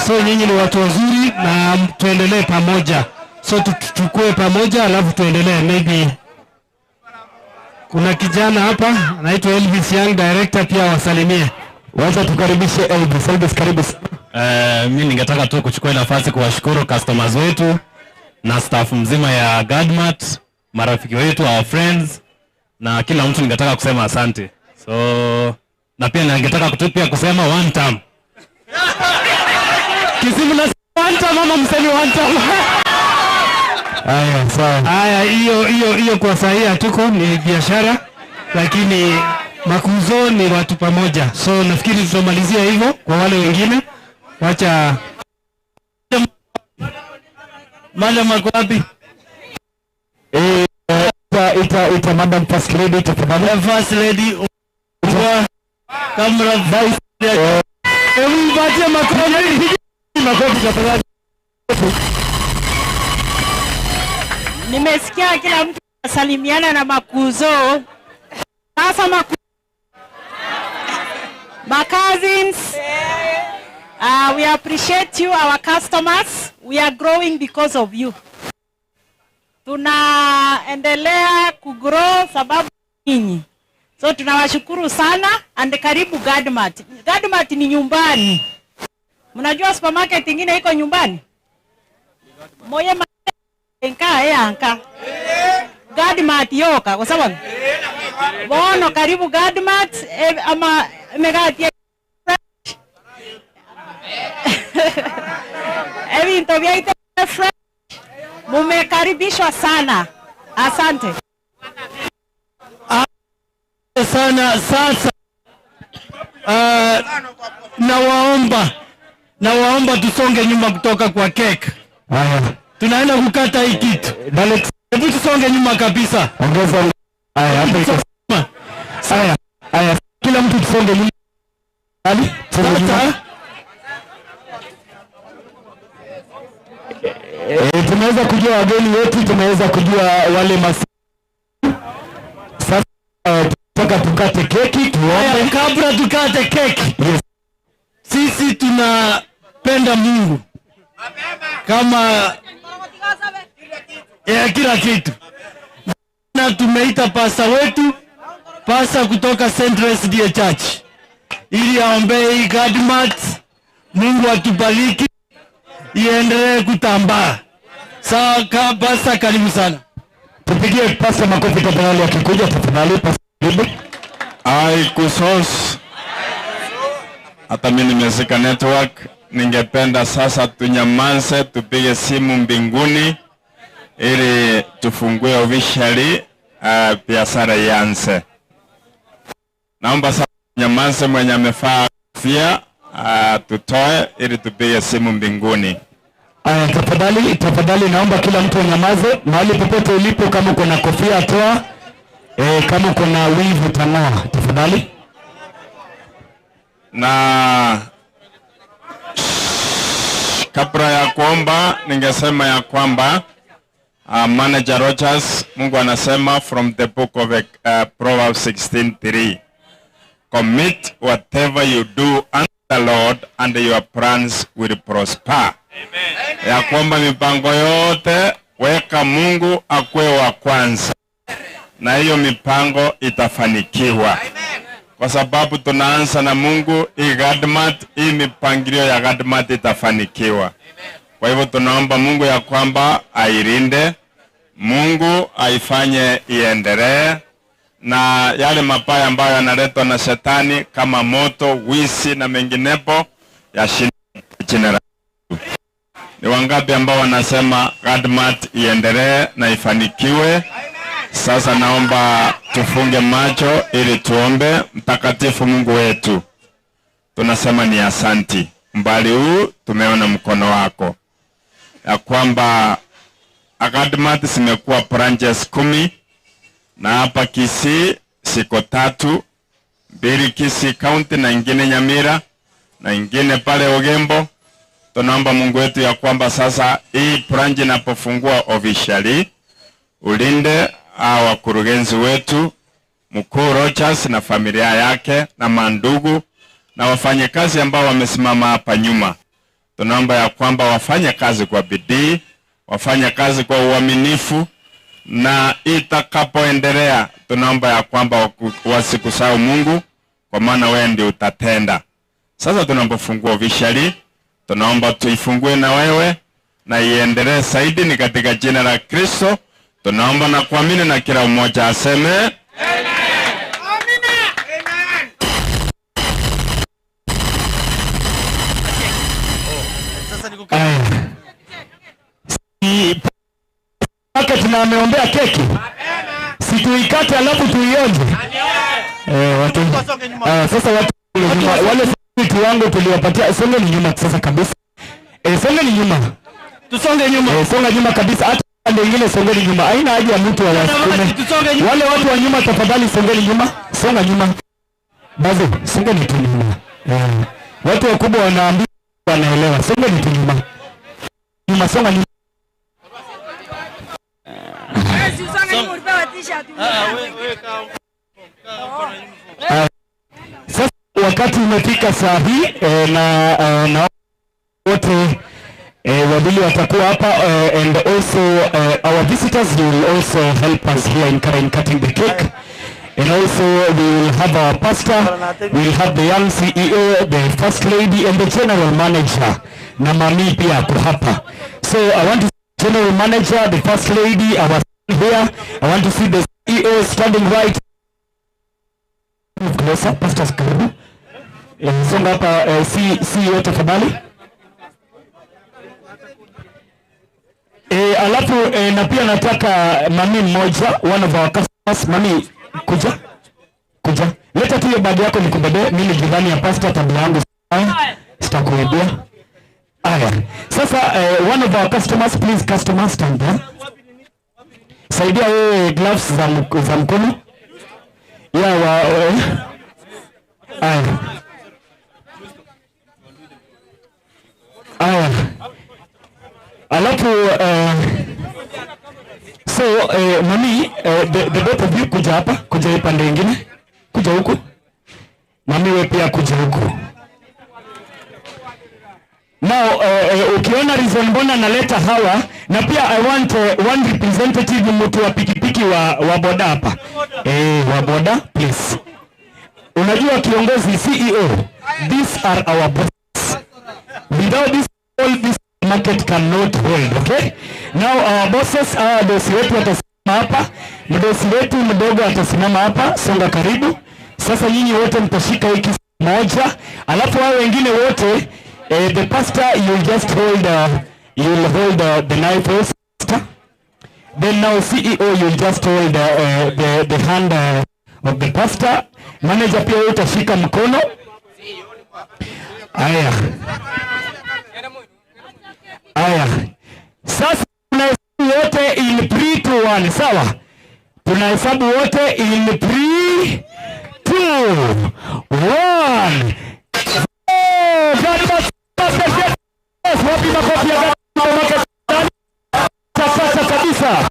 So nyinyi ni watu wazuri na tuendelee pamoja. So tuchukue pamoja alafu tuendelee. Maybe kuna kijana hapa anaitwa Elvis Young director, pia wasalimie. Wacha tukaribishe Elvis. Elvis, karibu sana. Mi ningetaka tu kuchukua nafasi kuwashukuru customers wetu na staff mzima ya Gadmart, marafiki wetu, our friends na kila mtu ningetaka kusema asante. So na pia ningetaka pia kusema one time. Kisimu na one time ama msemi one time? Haya, sawa. Haya, hiyo hiyo hiyo kwa sahihi hatuko ni biashara, lakini makuzo ni watu pamoja. So nafikiri tutamalizia hivyo kwa wale wengine. Wacha Madam ako wapi? Eh, ita Madam First Lady, tafadhali. The First Lady wa Kamra Vice, Hebu mpatie makofi. Makofi tafadhali. Nimesikia kila mtu asalimiana na makuzo. Sasa ma cousins, we appreciate you, our customers. We are growing because of you. Tunaendelea kugrow sababu nyinyi. So tunawashukuru sana and karibu Gadmart. Gadmart ni nyumbani. Mnajua supermarket ingine iko nyumbani? Moye nka yanka. Gadmart yoka kwa sababu bono karibu Gadmart ama emegati fresh. Ebinto byaite fresh. Mumekaribishwa sana. Asante. Sana sasa. Nawaomba tusonge nyuma kutoka kwa cake. Haya. Tunaenda kukata hii kitu. Alex, Hebu tusonge nyuma kabisa. Ongeza. Haya, hapa iko. Haya, haya. Kila mtu tusonge nyuma. Ali, tusonge nyuma. Sasa Tumeweza kujua wageni wetu, tumeweza kujua wale sasa tunataka tukate keki tuombe. Haya, kabla tukate keki. Yes. Sisi tunapenda Mungu. Kama ya kila kitu. Na tumeita pasta wetu, pasta kutoka Central SDA Church, ili aombee hii Gadmart. Mungu atubariki, iendelee kutambaa. Sawa, pasta, karibu sana. Tupigie pasta makofi tafadhali, akikuja tafadhali. Pasta, karibu. Ai kusos. Hata mimi nimezika network. Ningependa sasa tunyamaze, tupige simu mbinguni ili tufungue officially biashara ianze. Naomba sasa tunyamaze, mwenye amefaa kofia tutoe ili tupige simu mbinguni. Aya, tafadhali tafadhali, naomba kila mtu anyamaze mahali popote ulipo. Kama uko na kofia toa, kama uko na weave tang'oa, tafadhali. Na kabla ya kuomba, ningesema ya kwamba Manager Rogers, Mungu anasema from the book of Proverbs 16:3, commit whatever you do unto the Lord and your plans will prosper. Amen. Ya kwamba mipango yote weka Mungu akuwe wa kwanza, na hiyo mipango itafanikiwa. Kwa sababu tunaanza na Mungu, hii Gadmart, hii mipangilio ya Gadmart itafanikiwa. Kwa hivyo tunaomba Mungu ya kwamba ailinde, Mungu aifanye iendelee, na yale mabaya ambayo yanaletwa na shetani kama moto, wizi na menginepo yashinde jina la Yesu. Ni wangapi ambao wanasema Gadmart iendelee na ifanikiwe? Sasa naomba tufunge macho ili tuombe. Mtakatifu Mungu wetu, tunasema ni asanti. Mbali huu tumeona mkono wako ya kwamba Gadmart zimekuwa branches 10 na hapa Kisii siko 3, 2 Kisii County na ingine Nyamira na ingine pale Ogembo. Tunaomba Mungu wetu ya kwamba sasa hii branch inapofungua officially, ulinde hawa wakurugenzi wetu, mkuu Rogers na familia yake na mandugu na wafanyakazi ambao wamesimama hapa nyuma. Tunaomba ya kwamba wafanye kazi kwa bidii, wafanye kazi kwa uaminifu, na itakapoendelea tunaomba ya kwamba wasikusahau Mungu, kwa maana wewe ndiye utatenda. Sasa tunapofungua officially, tunaomba tuifungue na wewe na iendelee zaidi, ni katika jina la Kristo tunaomba na kuamini, na kila mmoja aseme Amen. Na ameombea keki, si tuikate alafu tuionje? Watu sasa watu wale security wangu tuliwapatia, songeni nyuma sasa kabisa. Songeni nyuma. Tusonge nyuma. Songa nyuma kabisa, hata pande nyingine songeni nyuma. Haina haja ya mtu awasukume. Wale watu wa nyuma tafadhali songeni nyuma. Songa nyuma. Bazo, songeni tu nyuma. Watu wakubwa wanaambiwa wanaelewa. Songeni tu nyuma. Nyuma, songa nyuma. Sasa wakati umefika saa hii na wote wawili watakuwa hapa, and also our visitors will also help us here in cutting the cake, and also we will have our pastor, we will have the young CEO, the first lady and the general manager, na mami pia ako hapa. So I want to see general manager, the first lady, our here. I want to see the CEO standing right closer. Pastor, karibu. Songa hapa, CEO tafadhali. Alafu na pia nataka mami mmoja, one of our customers. Mami, kuja. Kuja. Leta tu hiyo bag yako nikubebe. Mimi jirani ya pastor, tabia yangu sitakuibia. Aya. Sasa one of our customers, please customer stand there. Saidia wewe gloves za mkono. Aya. Aya. Alafu so mami, the both of you kuja hapa, kuja hii pande nyingine, kuja huku. Mami wewe pia kuja huku. Now ukiwa Ukiona reason mbona naleta hawa, na pia I want one representative, mtu wa pikipiki wa boda hapa. Wa boda please. Unajua kiongozi CEO, these are our bosses. Without this, all this market cannot hold, okay? Now our bosses, our dosi wetu watasimama hapa, mdosi wetu mdogo atasimama hapa, songa karibu. Sasa nyinyi wote mtashika hiki moja, alafu hao wengine wote the pastor you'll just hold you'll hold the knife first. Then now CEO you'll just hold the hand of the pastor. Manager pia wewe utashika mkono. Aya. Aya. Sasa tunahesabu wote in 3 2 1, sawa? Tunahesabu wote in 3 2 1. Wapi makofi ya Gadmarket? Sasa kabisa.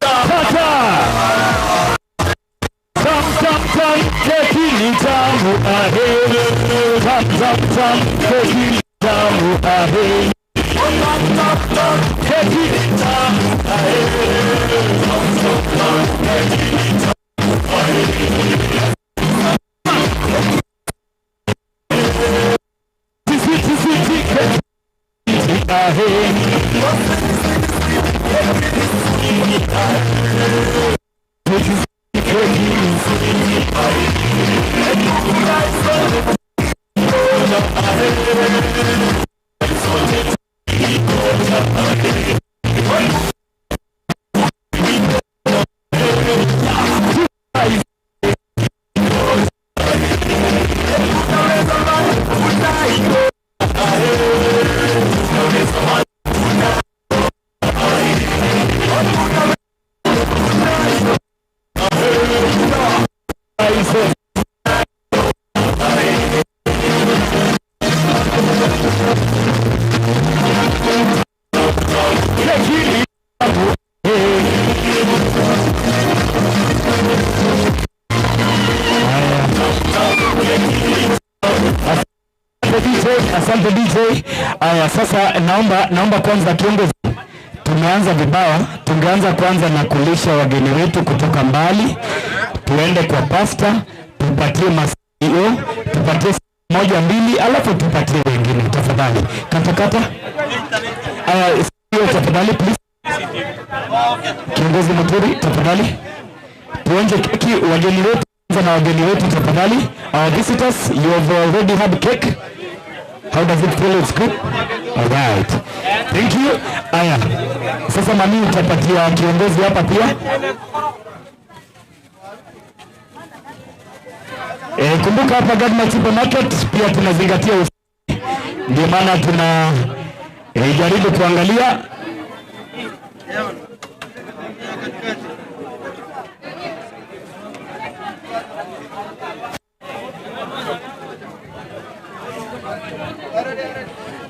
Tata. Tam tam tam, keki ni tamu ahe. Tam tam tam, keki ni tamu ahe. Keki ni tamu ahe. Tam tam tam, keki ni tamu ahe. Tisi tisi tisi, keki ni ahe. Tisi keki ni ahe. Asante DJ, asante DJ. Aya, sasa naomba kwanza kiongozi, tumeanza vibaya, tungeanza kwanza na kulisha wageni wetu kutoka mbali, tuende kwa pasta, tupatie ma-CEO, tupatie moja mbili, alafu tupatie wengine tafadhali. Kata kata. Aya, CEO tafadhali please. Kiongozi Muturi tafadhali. Tuonje keki wageni wetu, na wageni wetu tafadhali. Our visitors, you have already had cake. How does it feel? It's good? All right. Thank you. Aya. Sasa mami utapatia kiongozi hapa pia. Kumbuka hapa Gadmark Supermarket pia tunazingatia usafi. Ndio maana tuna jaribu kuangalia.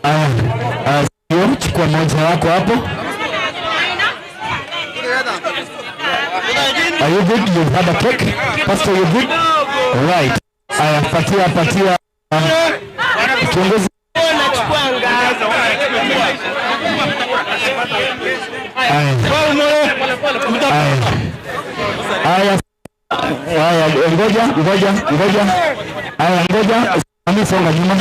Aya, chukua moja wako hapo. Are you good? You've had a cake? Pastor, you good? Right. Aya, patia kiongozi. Aya. Aya. Aya, ngoja. Aya, ngoja. Mami, songa nyuma.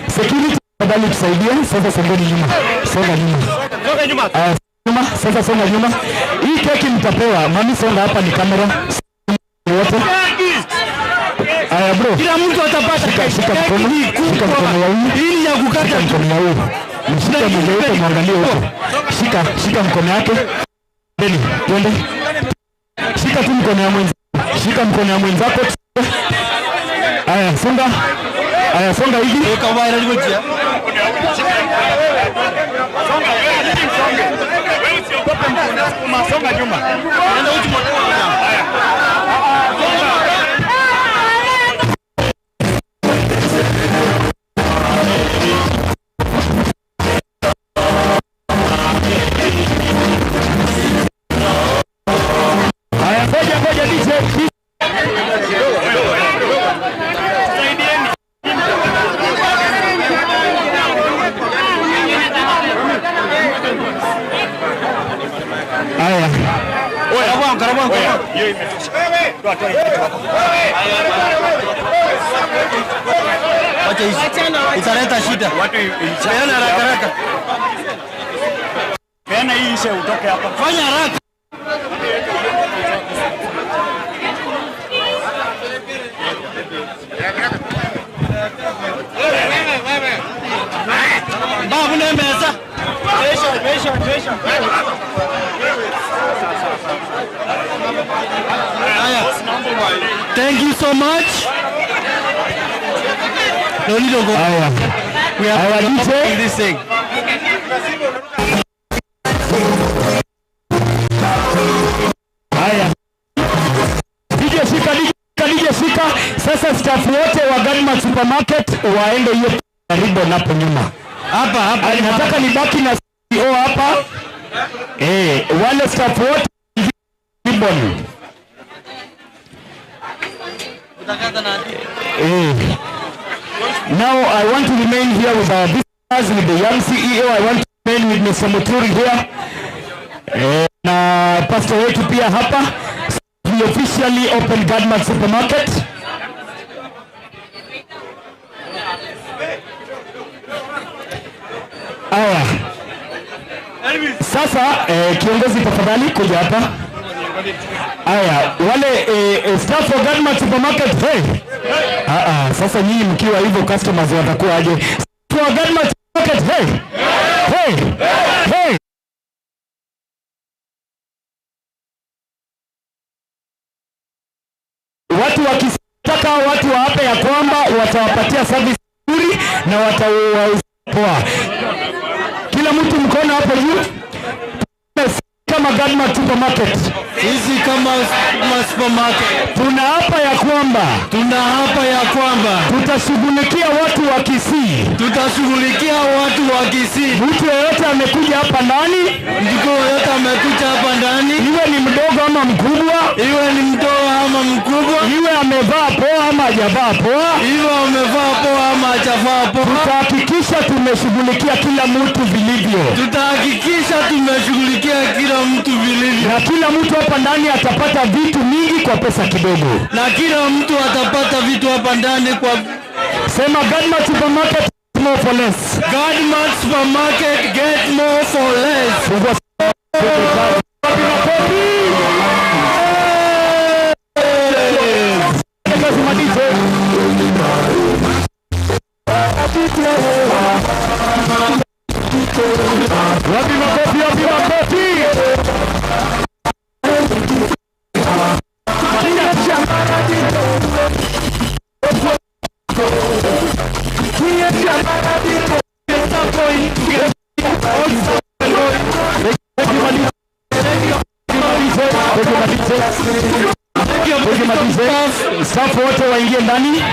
Security tafadhali tusaidie. Sasa songeni nyuma. Songa nyuma. Aya, nyuma. Sasa songa nyuma. Hii keki mtapewa. Mami, songa hapa ni kamera. Wote. Aya bro. Kila mtu atapata. Shika mkono. Shika mkono wa huyu. Ili ya kukata. Shika mkono wa huyu. Mshike mmoja wetu muangalie huko. Shika mkono yake. Twende, twende. Shika tu mkono ya mwenzako. Shika mkono ya mwenzako. Aya, songa. Aya, songa hivi. Songa nyuma. Aya, ngoja DJ. Wacha hizi. Italeta shida. Peana haraka haraka. Peana hii ishe utoke hapa. Fanya haraka. Babu ne meza. Mesha, mesha, mesha. Haya. Thank you so much. No need to go. Haya. We are Haya, DJ. this thing. Haya. DJ shika, DJ shika. Sasa staff wote wa Gadmart Supermarket waende hiyo ribbon hapo nyuma. Hapa hapa. Nataka nibaki na CEO hapa. Wale staff wote ribbon. Now I want to remain here with our visitors, with the young CEO. I want to remain with Mr. Muturi here. Na pastor wetu pia hapa. We officially open Gadmart Supermarket. Aya. Sasa kiongozi tafadhali kuja hapa. Aya, wale staff wa Gadmart Supermarket, hey. Sasa nyinyi mkiwa hivyo customers watakuwa aje? Staff wa Gadmart Supermarket, hey. Hey. Hey. Watu wakitaka watu waape ya kwamba watawapatia service nzuri na watawauza poa. Kila mtu mkono hapo juu. Kama Gadmart Supermarket. Sisi kama supermarket tunaapa ya kwamba, tunaapa ya kwamba tutashughulikia watu wa Kisii. Tutashughulikia watu wa Kisii. Mtu yeyote amekuja hapa ndani, mtu yeyote amekuja hapa ndani, iwe ni mdogo ama mkubwa, iwe ni mdogo ama mkubwa, iwe amevaa poa ama hajavaa poa, iwe amevaa poa ama hajavaa poa, tutahakikisha tumeshughulikia kila mtu vilivyo. Tutahakikisha tumeshughulikia kila mtu vilivyo. Na kila mtu hapa ndani atapata vitu mingi kwa pesa kidogo. Na kila mtu atapata vitu hapa ndani kwa... Sema Gadmart Supermarket, more for less. Gadmart Supermarket, get more for less. Wapi makofi, wapi makofi? Staff wote waingie ndani.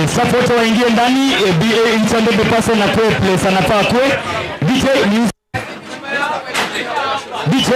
Staff wote waingie ndani. BA intended person na kwe place anafaa kwe. DJ music. DJ.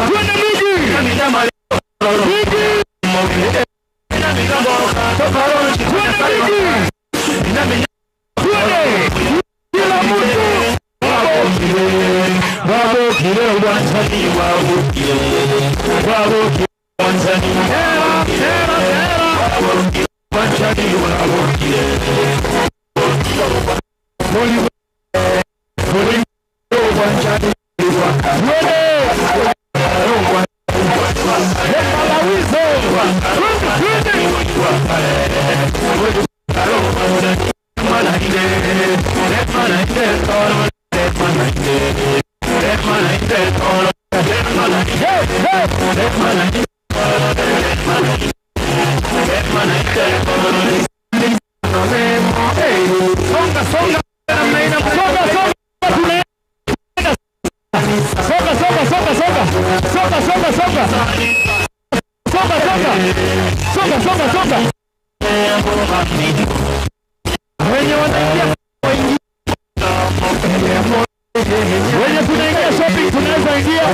Twende Migi. Migi. Twende Migi. Twende. Kila mtu. Wenye tunaingia shopping tunaweza ingia.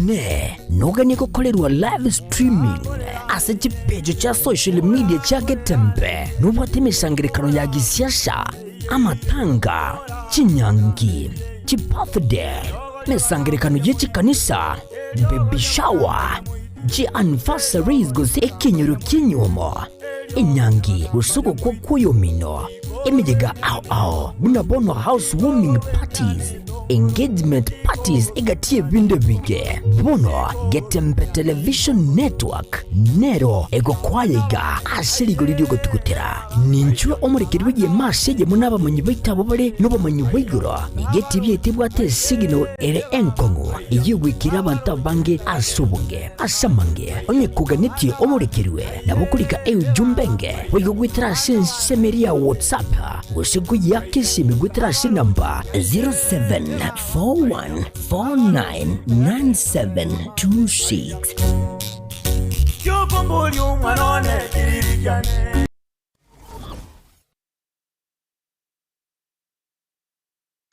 One noganie gokorerwa live streaming ase chipejo cha social media cha Getembe nobwate emesangerekano ya gisiasa amatanga chinyangi chibirthday mesangerekano yechikanisa baby shower ji anniversaries gose ekinyoro kinyuomo enyangi gosoko kwa kuyomino emijega ao ao buna bono housewarming parties engagement parties egatie binde bige bono Getembe Television Network nero egokwayega asirigo lidio gotukutera ninchwe omurekeri w'egihe masege munabamanyi baitabo bare n'obumanyi bwaigoro nigeti byetibwate signal ere enkongo eyigwikira abantu abange asobonge asamange onye kuganetie omurekeriwe nabukurika eujumbenge wigogwitira sensemeria WhatsApp gose yakisimi gwitira namba 0741499726.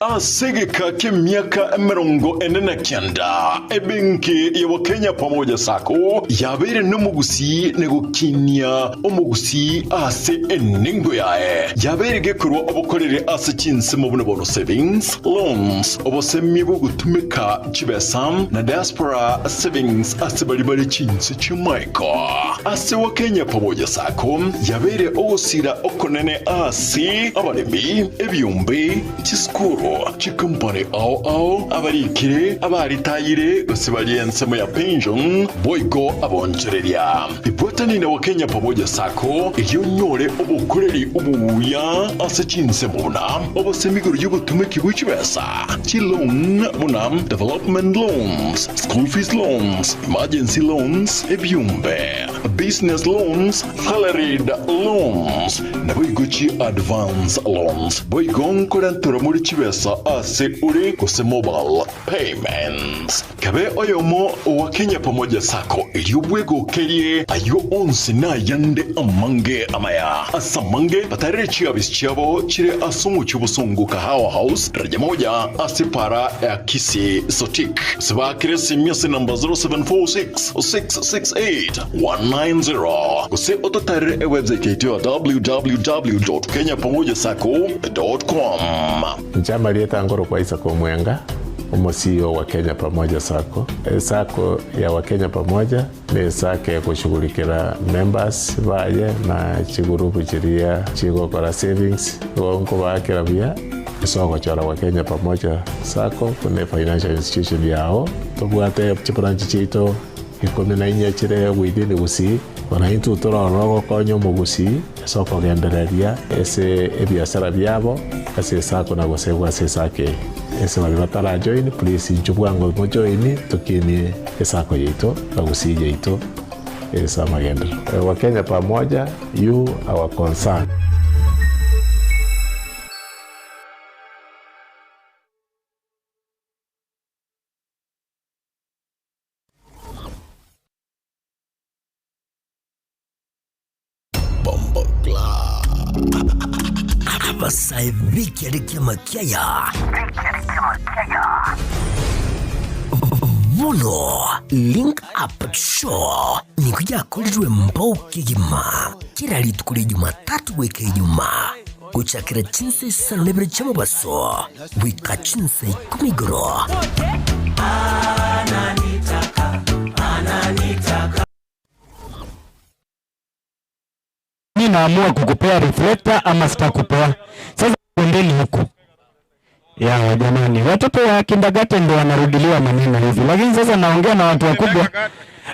Asegeka k'emyaka 49 ebenki ya Wakenya Pamoja Sacco yabere n'omugusi negukinia omugusi ase eningo yae yabere gekorwa obukorere ase chinsemo buno bono savings loans obosemi bugutumika chibesa na diaspora savings ase bari bari chinse chimaiko ase Wakenya Pamoja Sacco yabere ogosira okonene ase abaremi ebyumbe chiskuru chikompani ao ao abarikire abaritayire gose bari ensemo ya pension boigo abonjereria ibwatani na Wakenya Pamoja Sacco iyonyore obukoreri obuya ase chinsemo buna obosemigoro y'obutumiki bw'echibesa chiloan buna development loans, school fees loans, emergency loans, ebyumbe business loans, salaried loans na boigo chi advance loans boigo nkorantora muri chibesa ase uri kose mobile payments kabe oyomo wa Kenya Pamoja Sacco iliobwego kerie ayo onsi na yande amange amaya asamange batarere chiabis chiabo chire asomo chibusongo Kahawa House daraja moja asipara ya Kisi Sotik sibakire simyase namba 0746 668 190 kose ototarere e website yetu ya www.kenyapamojasacco.com. Njama lieta ngoro kwa Isaac Omwenga, omo CEO wa Kenya Pamoja Sacco. Sacco ya Wakenya Pamoja ni sacco ya kushughulikira members baye na chigurupu chiria chigokora savings gonko bakira bia isoko chora wa Kenya Pamoja Sacco kune financial institution yao tobwate chibranch chito 14 chire within Gusii ona intu turorwo gokonya omogusii esoko gendereria ase ebiasara biabo ase sacco na gosegwa ase sacco ese bari batara join please inchu bwango mo join tukinie esacco yetu na Gusii yetu esa magendero wa Kenya Pamoja, you our concern. Abasae makiaya Bono Link Up Show nikujakorirwe mbao kigima kila rituko rya Jumatatu gwika Ijumaa guchakira chinse isano n'ibiri cy'amabaso wika chinse 10 igoro. Mimi naamua kukupea reflector ama sitakupea. Sasa endeni huku. Ya jamani, watoto wa kindergarten ndio wanarudiliwa maneno hivi. Lakini sasa naongea na watu wakubwa.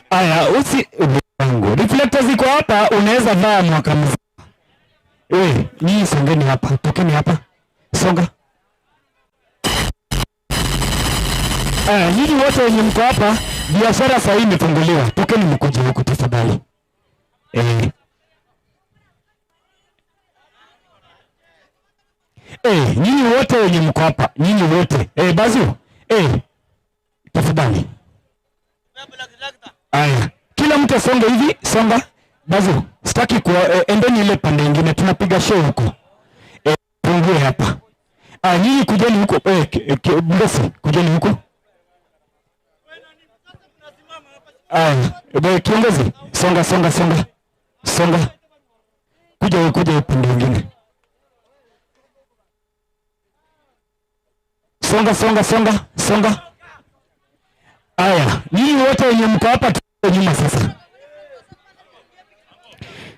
Aya, usi wangu. Reflector ziko hapa, unaweza vaa mwaka mzima. Nyinyi songeni hapa, tokeni hapa. Songa. Aya, nyinyi wote wenye mko hapa, biashara sasa hii imefunguliwa. Tokeni mkuje huku tafadhali. Nyinyi wote wenye mko hapa, nyinyi wote. Bazu. Tafadhali. Aya, kila mtu asonge hivi, songa. Bazu, sitaki kuwa endeni ile pande nyingine, tunapiga show huko. Pungue hapa. Nyinyi kujeni huko. Mbesi, kujeni huko. Aya, ebe kiongozi, songa songa songa. Songa. Kuja kuja upande mwingine. Songa songa songa songa. Aya, nyinyi wote wenye mko hapa tusonge nyuma sasa.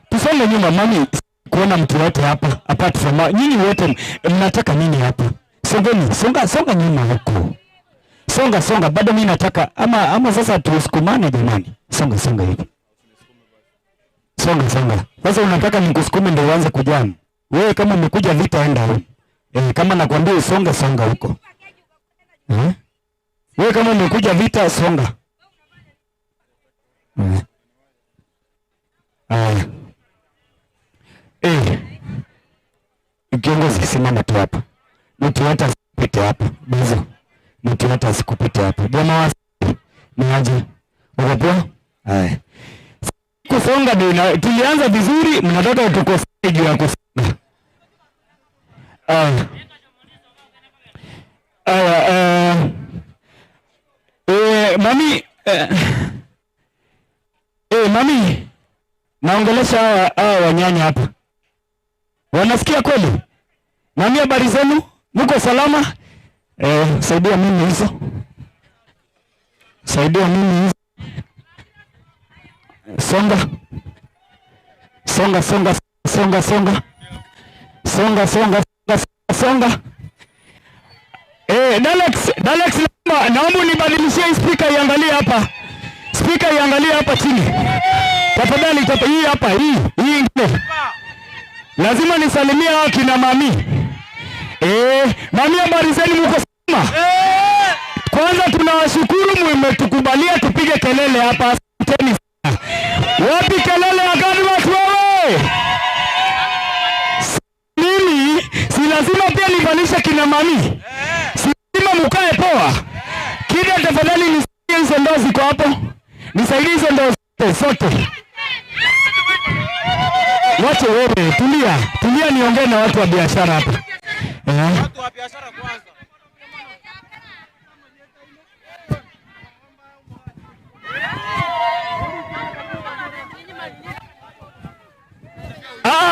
Tusonge nyuma mami, kuona mtu wote hapa apart from nyinyi wote mnataka nini hapa? Songeni, songa songa nyuma huko. Songa songa, bado mimi nataka ama sasa tusukumane jamani. Songa songa hivi. Songa songa. Sasa unataka nikusukume ndio uanze kujam. Wewe kama umekuja vita enda huko. Kama nakwambia usonge songa huko. Eh? Wewe kama umekuja vita songa. Aya. Kiongozi simama tu hapa. Mtu hata asikupite hapa. Bizo. Mtu hata asikupite hapa. Jamaa wa ni aje? Uko poa? Haya. Kusonga ndio tulianza vizuri, mnataka tukosee juu ya kusonga. Aya. Aya, mami, mami, naongelesha hawa wanyanya hapa. Wanasikia kweli? Mami, habari zenu? Mko salama? Saidia mimi hizo. Saidia mimi hizo. Songa. Songa songa songa songa. Songa songa songa songa. Dalex, Dalex, naomba unibadilishie speaker iangalie hapa. Speaker iangalie hapa chini. Tafadhali hii hapa, hii ingine. Lazima nisalimie hao kina mami. Mami, habari zenu, mko salama? Kwanza tunawashukuru mmetukubalia tupige kelele hapa. Asanteni sana. Wapi kelele ya Gadmart wewe? Mimi si lazima pia nivalishe kina mami. Si lazima mkae poa. Kida, tafadhali nisaidie hizo ndoo ziko hapo. Nisaidie hizo ndoo zote. Wache wewe, tulia. Tulia niongee na watu wa biashara hapa. Watu wa biashara kwanza.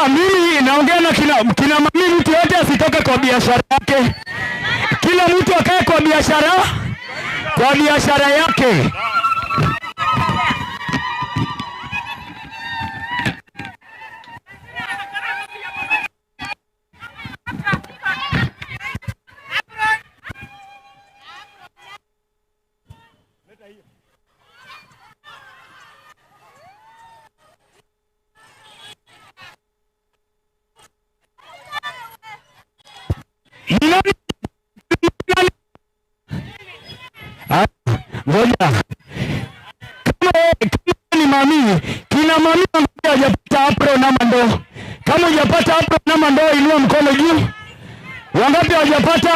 Mimi naongea na kina mami, mtu yote asitoke kwa biashara yake. Kila mtu akae kwa biashara yake. Ngoja. Kama ni mami, kina mami hajapata apron ama ndoo. Kama hujapata apron ama ndoo, inua mkono juu. Wangapi hawajapata?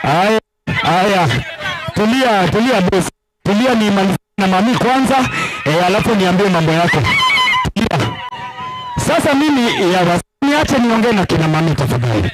Haya, haya. Tulia, tulia boss. Tulia ni na mami kwanza, alafu niambie mambo yako. Tulia. Sasa mimi niache niongee na kina mami tafadhali.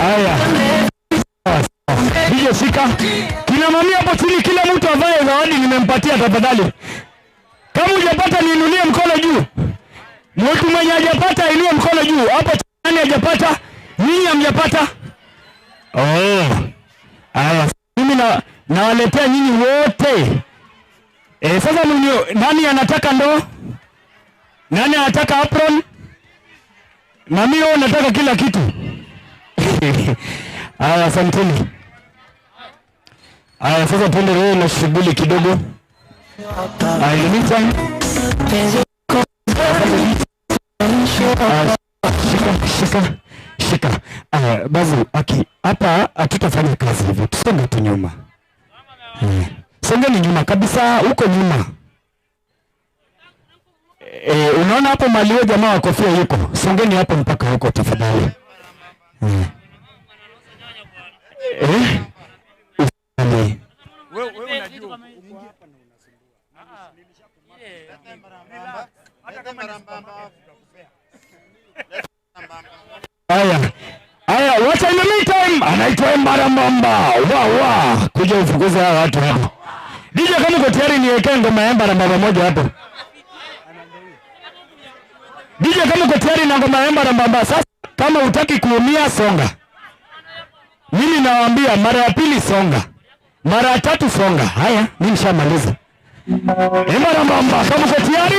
Haya. Hiyo shika. Kina mami hapo chini, kila mtu avae zawadi nimempatia tafadhali. Kama hujapata niinulie mkono juu. Mtu mwenye hajapata inue mkono juu. Hapo nani hajapata? Ninyi hamjapata? Oh. Haya, mimi nawaletea nyinyi wote. Sasa nani anataka ndoo? Nani anataka apron? Mami wewe unataka kila kitu. Haya, asanteni. Haya, sasa tuendelee na shughuli kidogo. In the meantime, shika. Shika, shika. Bazu, aki, hapa hatutafanya kazi hivyo. Tusonge tu nyuma. Songeni nyuma kabisa, huko nyuma. Unaona hapo mali huyo jamaa wa kofia yuko. Songeni hapo mpaka huko tafadhali. Usali. Wewe unajua uko hapa na unasumbua. Hata kama ni supermarket tutakupea. Haya. Haya, wacha in the meantime anaitwa Embarambamba. Wa wa, kuja ufukuze hawa watu hapa. DJ, kama uko tayari niwekee ngoma ya Embarambamba moja hapo. DJ, kama uko tayari na ngoma ya Embarambamba, sasa kama hutaki kuumia songa. Mimi nawaambia mara ya pili songa. Mara ya tatu songa. Haya, mimi nishamaliza. Embarambamba, kama uko tayari?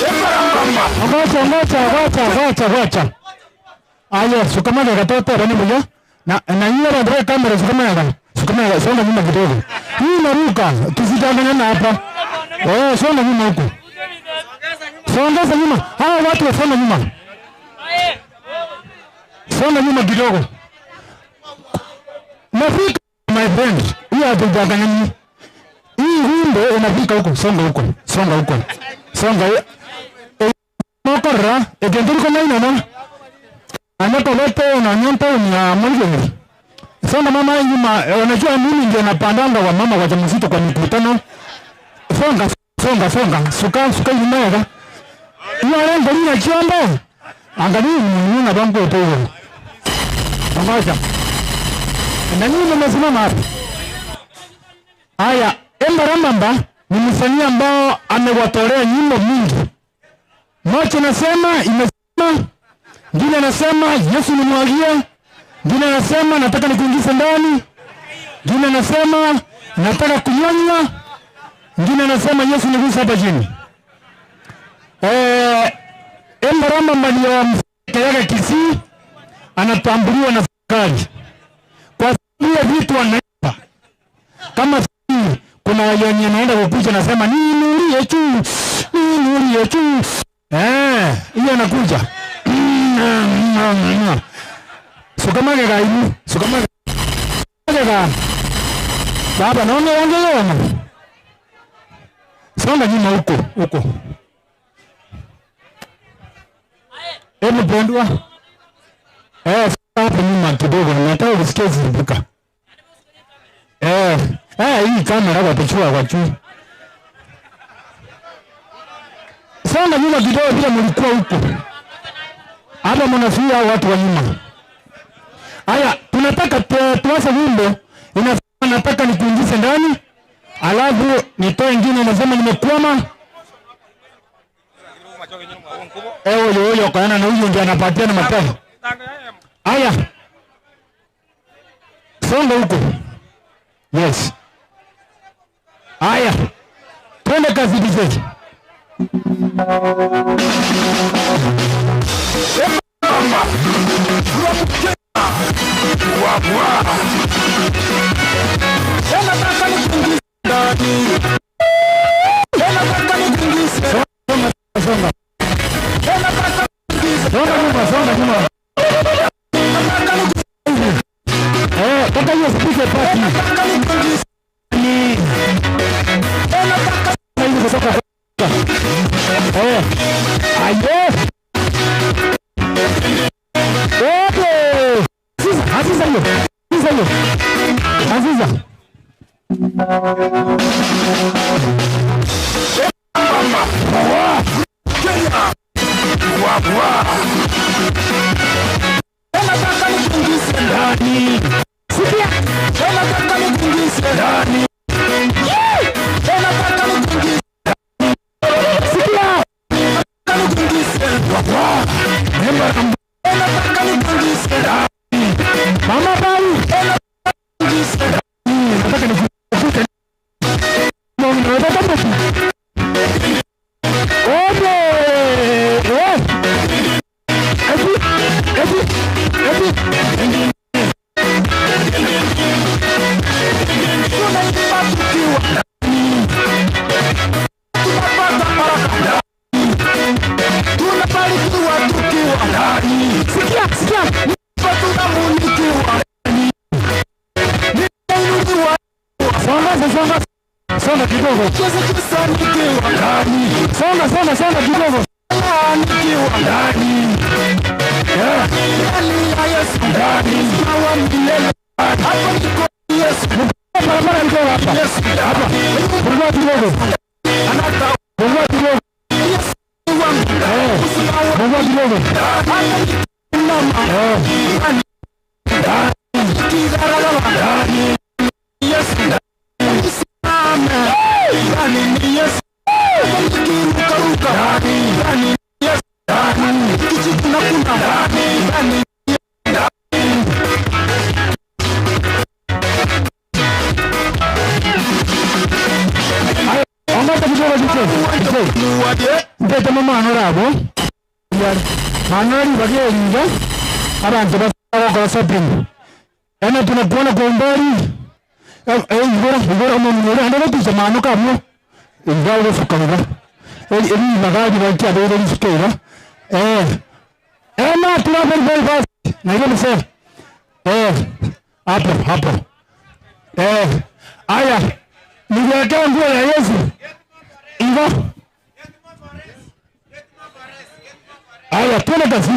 Embarambamba. Ngoja, ngoja, ngoja, ngoja, ngoja. Aya, sukamana katoto rani mmoja. Na hiyo ndio kamera sukamana kama. Sukamana songa nyuma kidogo. Hii inaruka, tusidanganyane hapa. Songa nyuma huko. Songa nyuma. Hawa watu wasonga nyuma. Songa nyuma kidogo. Nafika my friend. Hii hatudanganyani. Hii wimbo inafika huko, songa huko. Songa huko. Songa. Mokora, ekenduri kama ina anako wote na nyonta ni mwingine. Songa mama nyuma, unajua mimi ndio napandanga wa mama wajamzito kwa mikutano. Songa, songa, songa, suka, suka nyuma yaka. Hiyo lengo ni chombo. Angalia ni na bango tu hiyo. Ngoja. Na nini mmesimama hapa? Haya, Embarambamba ni msanii ambao amewatolea nyimbo mingi. Moja nasema imesema, ngine anasema Yesu nimwagie, ngine anasema nataka nikuingize ndani, ngine anasema nataka kunyonywa, ngine anasema Yesu niguse hapa chini. Embarambamba ni wa Mkayaga Kisii, anatambuliwa na serikali kwa sababu vitu wanaiba. Kama kuna wenye anaenda kukuja nasema ninulie tu, ninulie tu. Hiyo anakuja. Sukamage gaimu, sukamage ga. Baba naona wange yona. Songa nyuma huko, huko. Hebu pendwa. Hapo nyuma kidogo nataka kusikia zimbuka. Hii kamera watachua kwa juu. Songa nyuma kidogo bila mlikuwa huko. Hapa mnazuia watu wa nyuma. Haya, tunataka tuanze wimbo. Inasema nataka nikuingize ndani. Alafu nitoe ingine inasema nimekwama. Huyo huyo kwa na huyo ndiye anapatia na matao. Haya. Songa huko. Yes. Haya. Twende kazi DJ. Sikia, Songa, songa, songa kidogo. Ndani. Songa, songa, songa kidogo. Ndani. Ndani. Barabara iko hapa. Hapa. Pungua kidogo. Pungua kidogo. Pungua kidogo. Ndani. Mpete mama rabo manori bageringa abantu bakora shopping ena tunakuona kwa umbali igora igora mwana ndo tuza mano kamwe ingawo fukanga eri magari bakia bere fikira ena travel very fast na ile mse hapo hapo aya niliwekea nguo ya Yesu hivyo. Aya, twende kazi.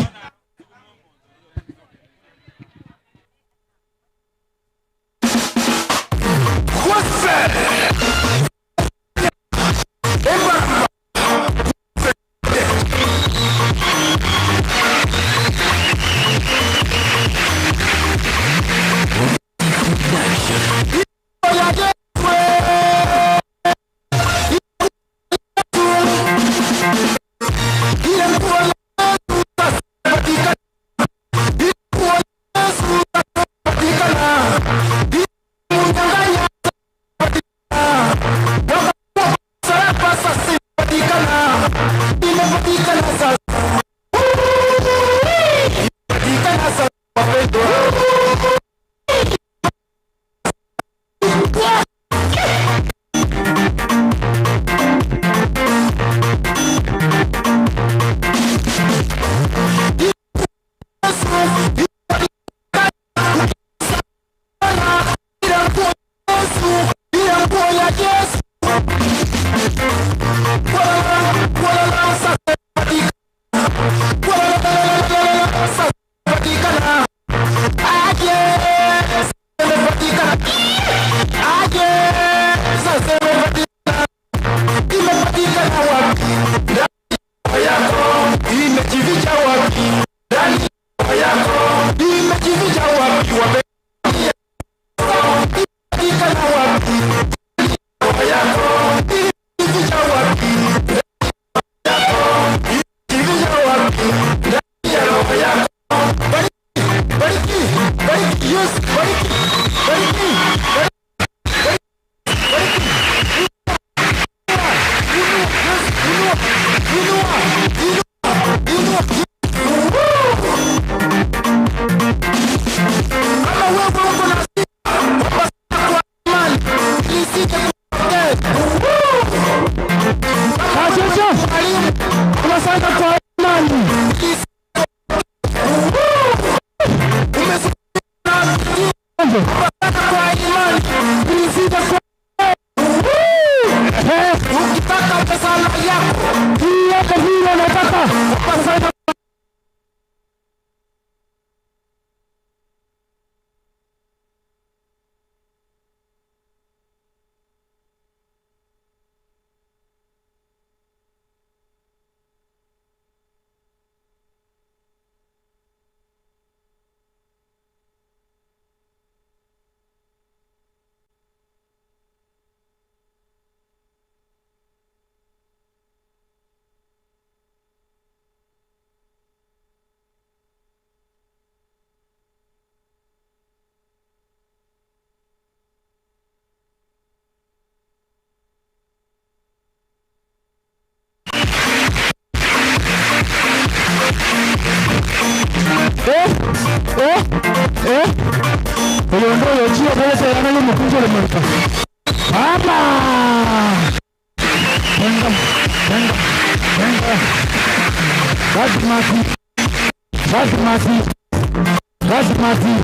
Godmati.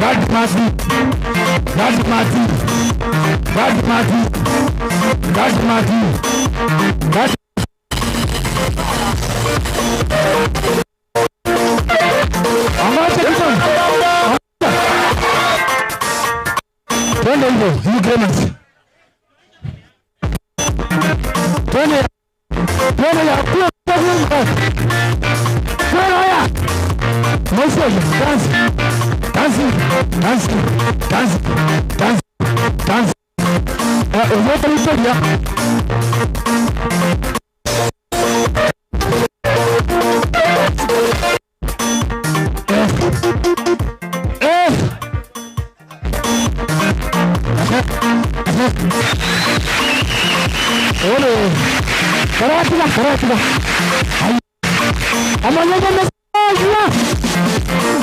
Godmati. Godmati. Godmati. Godmati. God. Twende hivyo, hiyo Clemens. Twende. Twende ya kwa kwa. Twende ya. Mwisho dance. Dance. Dance. Dance. Dance. Dance. Wote mtoja. Karatiga. Amanya mesaya.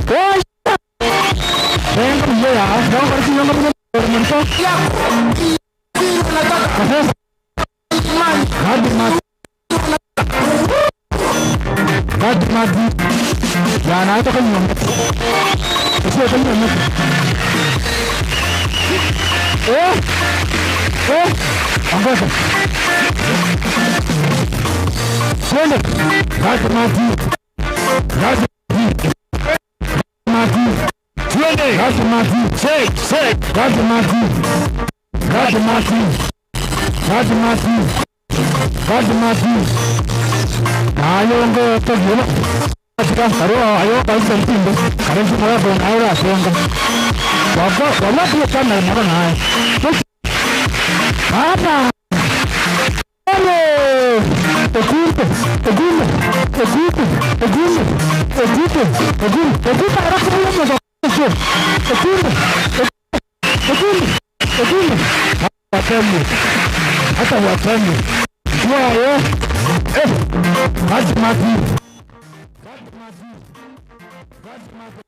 Oy. Venga mmoja, ndio kwa sababu ndio mmoja. Hadi madi. Ya na to kwenye mtu. Sio kwenye mtu. Angoja. Twende. Hadi madi. Madi. Twende. Hadi madi. Shake, shake. Hadi madi. Hadi madi. Hadi madi. Hadi madi. Ayongo toyo. Karo ayo kaisa mtindo. Karenzi moya bona aura songa. Baba, wala pia kana na na. Hapa. Ole! Okumpe, okumpe, okumpe, okumpe, okumpe, okumpe, okumpe, arakumu mo. Okumpe, okumpe, okumpe. Watemu. Hata watemu. Kwa yo. Hadi madi. Hadi madi. Hadi madi.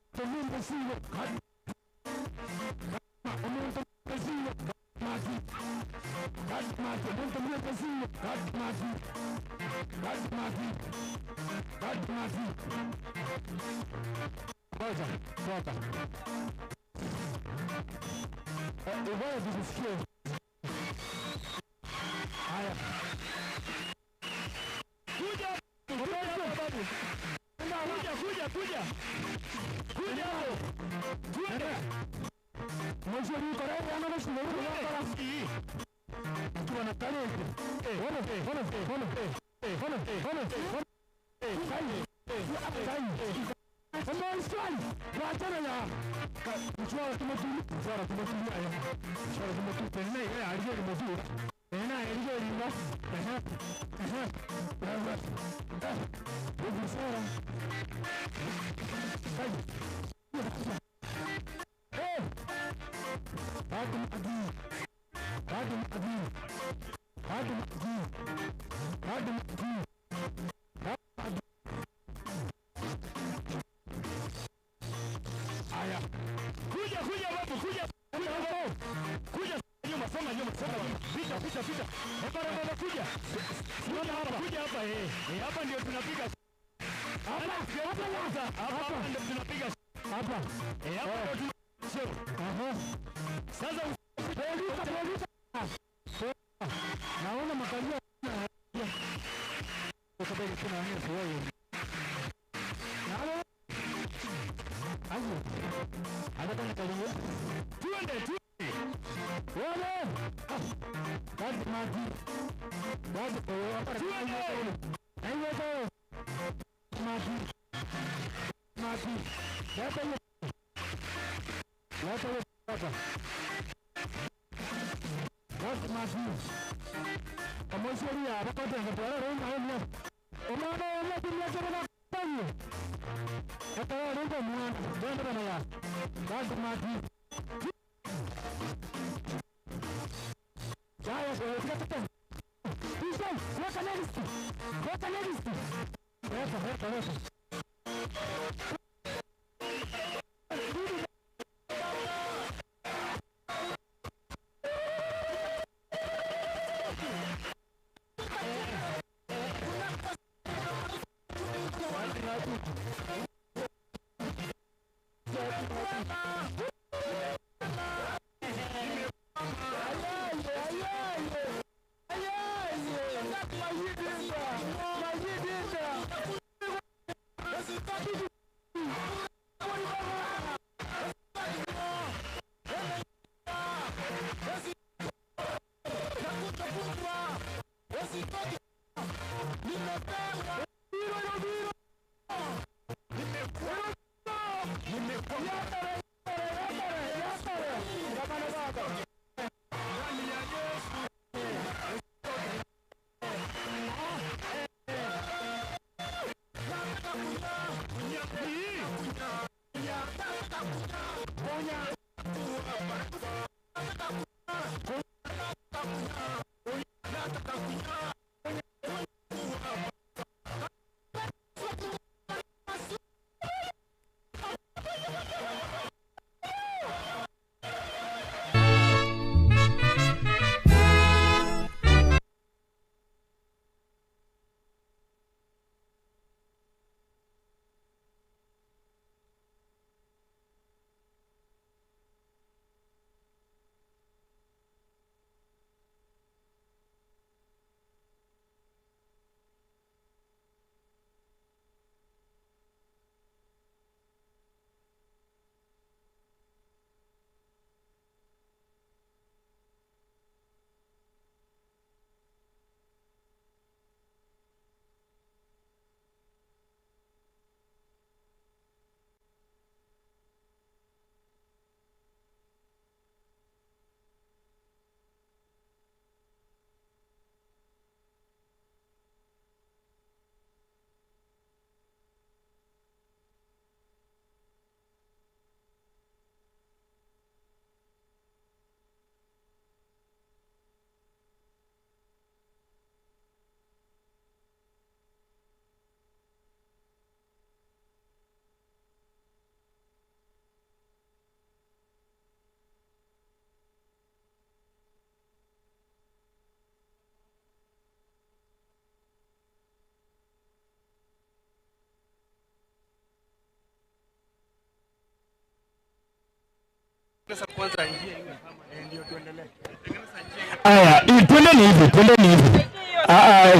Aya, twendeni hivi, twendeni hivi.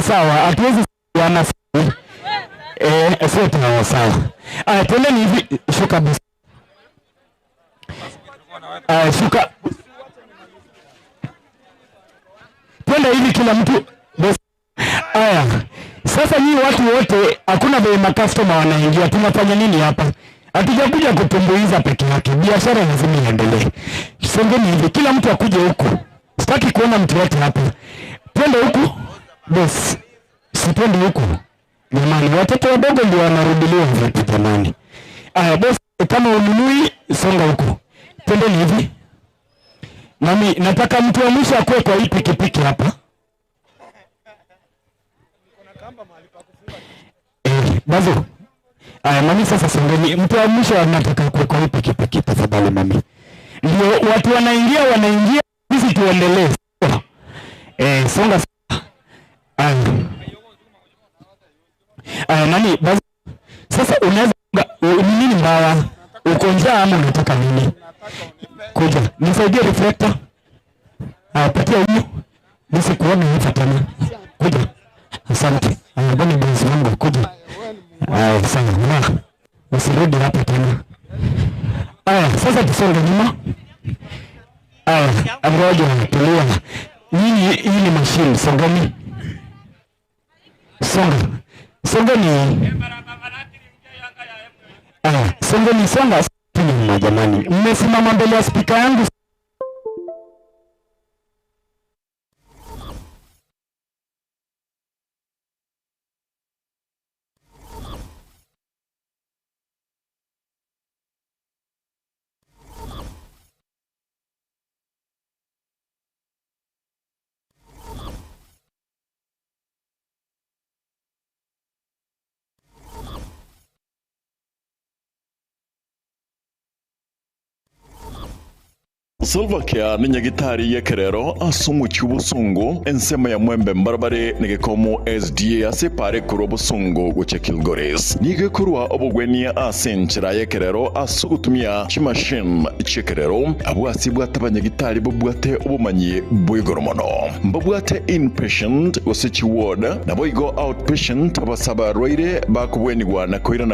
Sawa, hatuwezi kuana sote sawa. Aya, twendeni hivi, shuka basi. Aya, shuka. Twende hivi kila mtu. Aya. Sasa nyinyi watu wote hakuna vile makastoma wanaingia. Tunafanya nini hapa? Hatujakuja kutumbuiza peke yake. Biashara lazima iendelee. Songeni hivi, kila mtu akuje huku. Sitaki kuona mtu yote hapa. Twende huku. Boss. Sitwende huku. Jamani, watoto wadogo ndio wanarudiliwa vipi jamani? Aya, boss, kama ununui songa huku. Twendeni hivi. Nami nataka mtu wa mwisho akue kwa hii pikipiki hapa. Bazo. Aya, mami sasa songeni. Mtu wa mwisho anataka kuwe kwa hii pikipiki tafadhali mami. Ndio watu wanaingia, sisi tuendelee. Songa. Aya. Aya, nani bazo. Sasa unaweza ni nini mbaya? Uko njaa ama unataka nini? Kuja, nisaidie reflector. Aya, patia huyu. Nisikuone hapa tena. Kuja. Asante. Aya, bwana bosi wangu kuja. Aya, sawa. Na usirudi hapa tena. Aya, sasa tusonge nyuma. Aya, ngoja tulia. Nyinyi hii ni machine, songeni. Songa. Songeni. Aya, songeni, songa nyuma jamani. Mmesimama mbele ya speaker yangu. Silvercare ni nyagitari yekerero asumu cy'ubusungu ensema ya mwembe mbarabare nigikomo SDA asepare kuro busungu guce Kilgoris nigekurwa obugwenia asenchera yekerero asugutumia chimachine cyekerero abwasi bwatabanyagitari bubwate obumanyi bwigoromono mbabwate inpatient gose chiward nabo igo outpatient abasaba rwaire bakubwenigwa na koirana.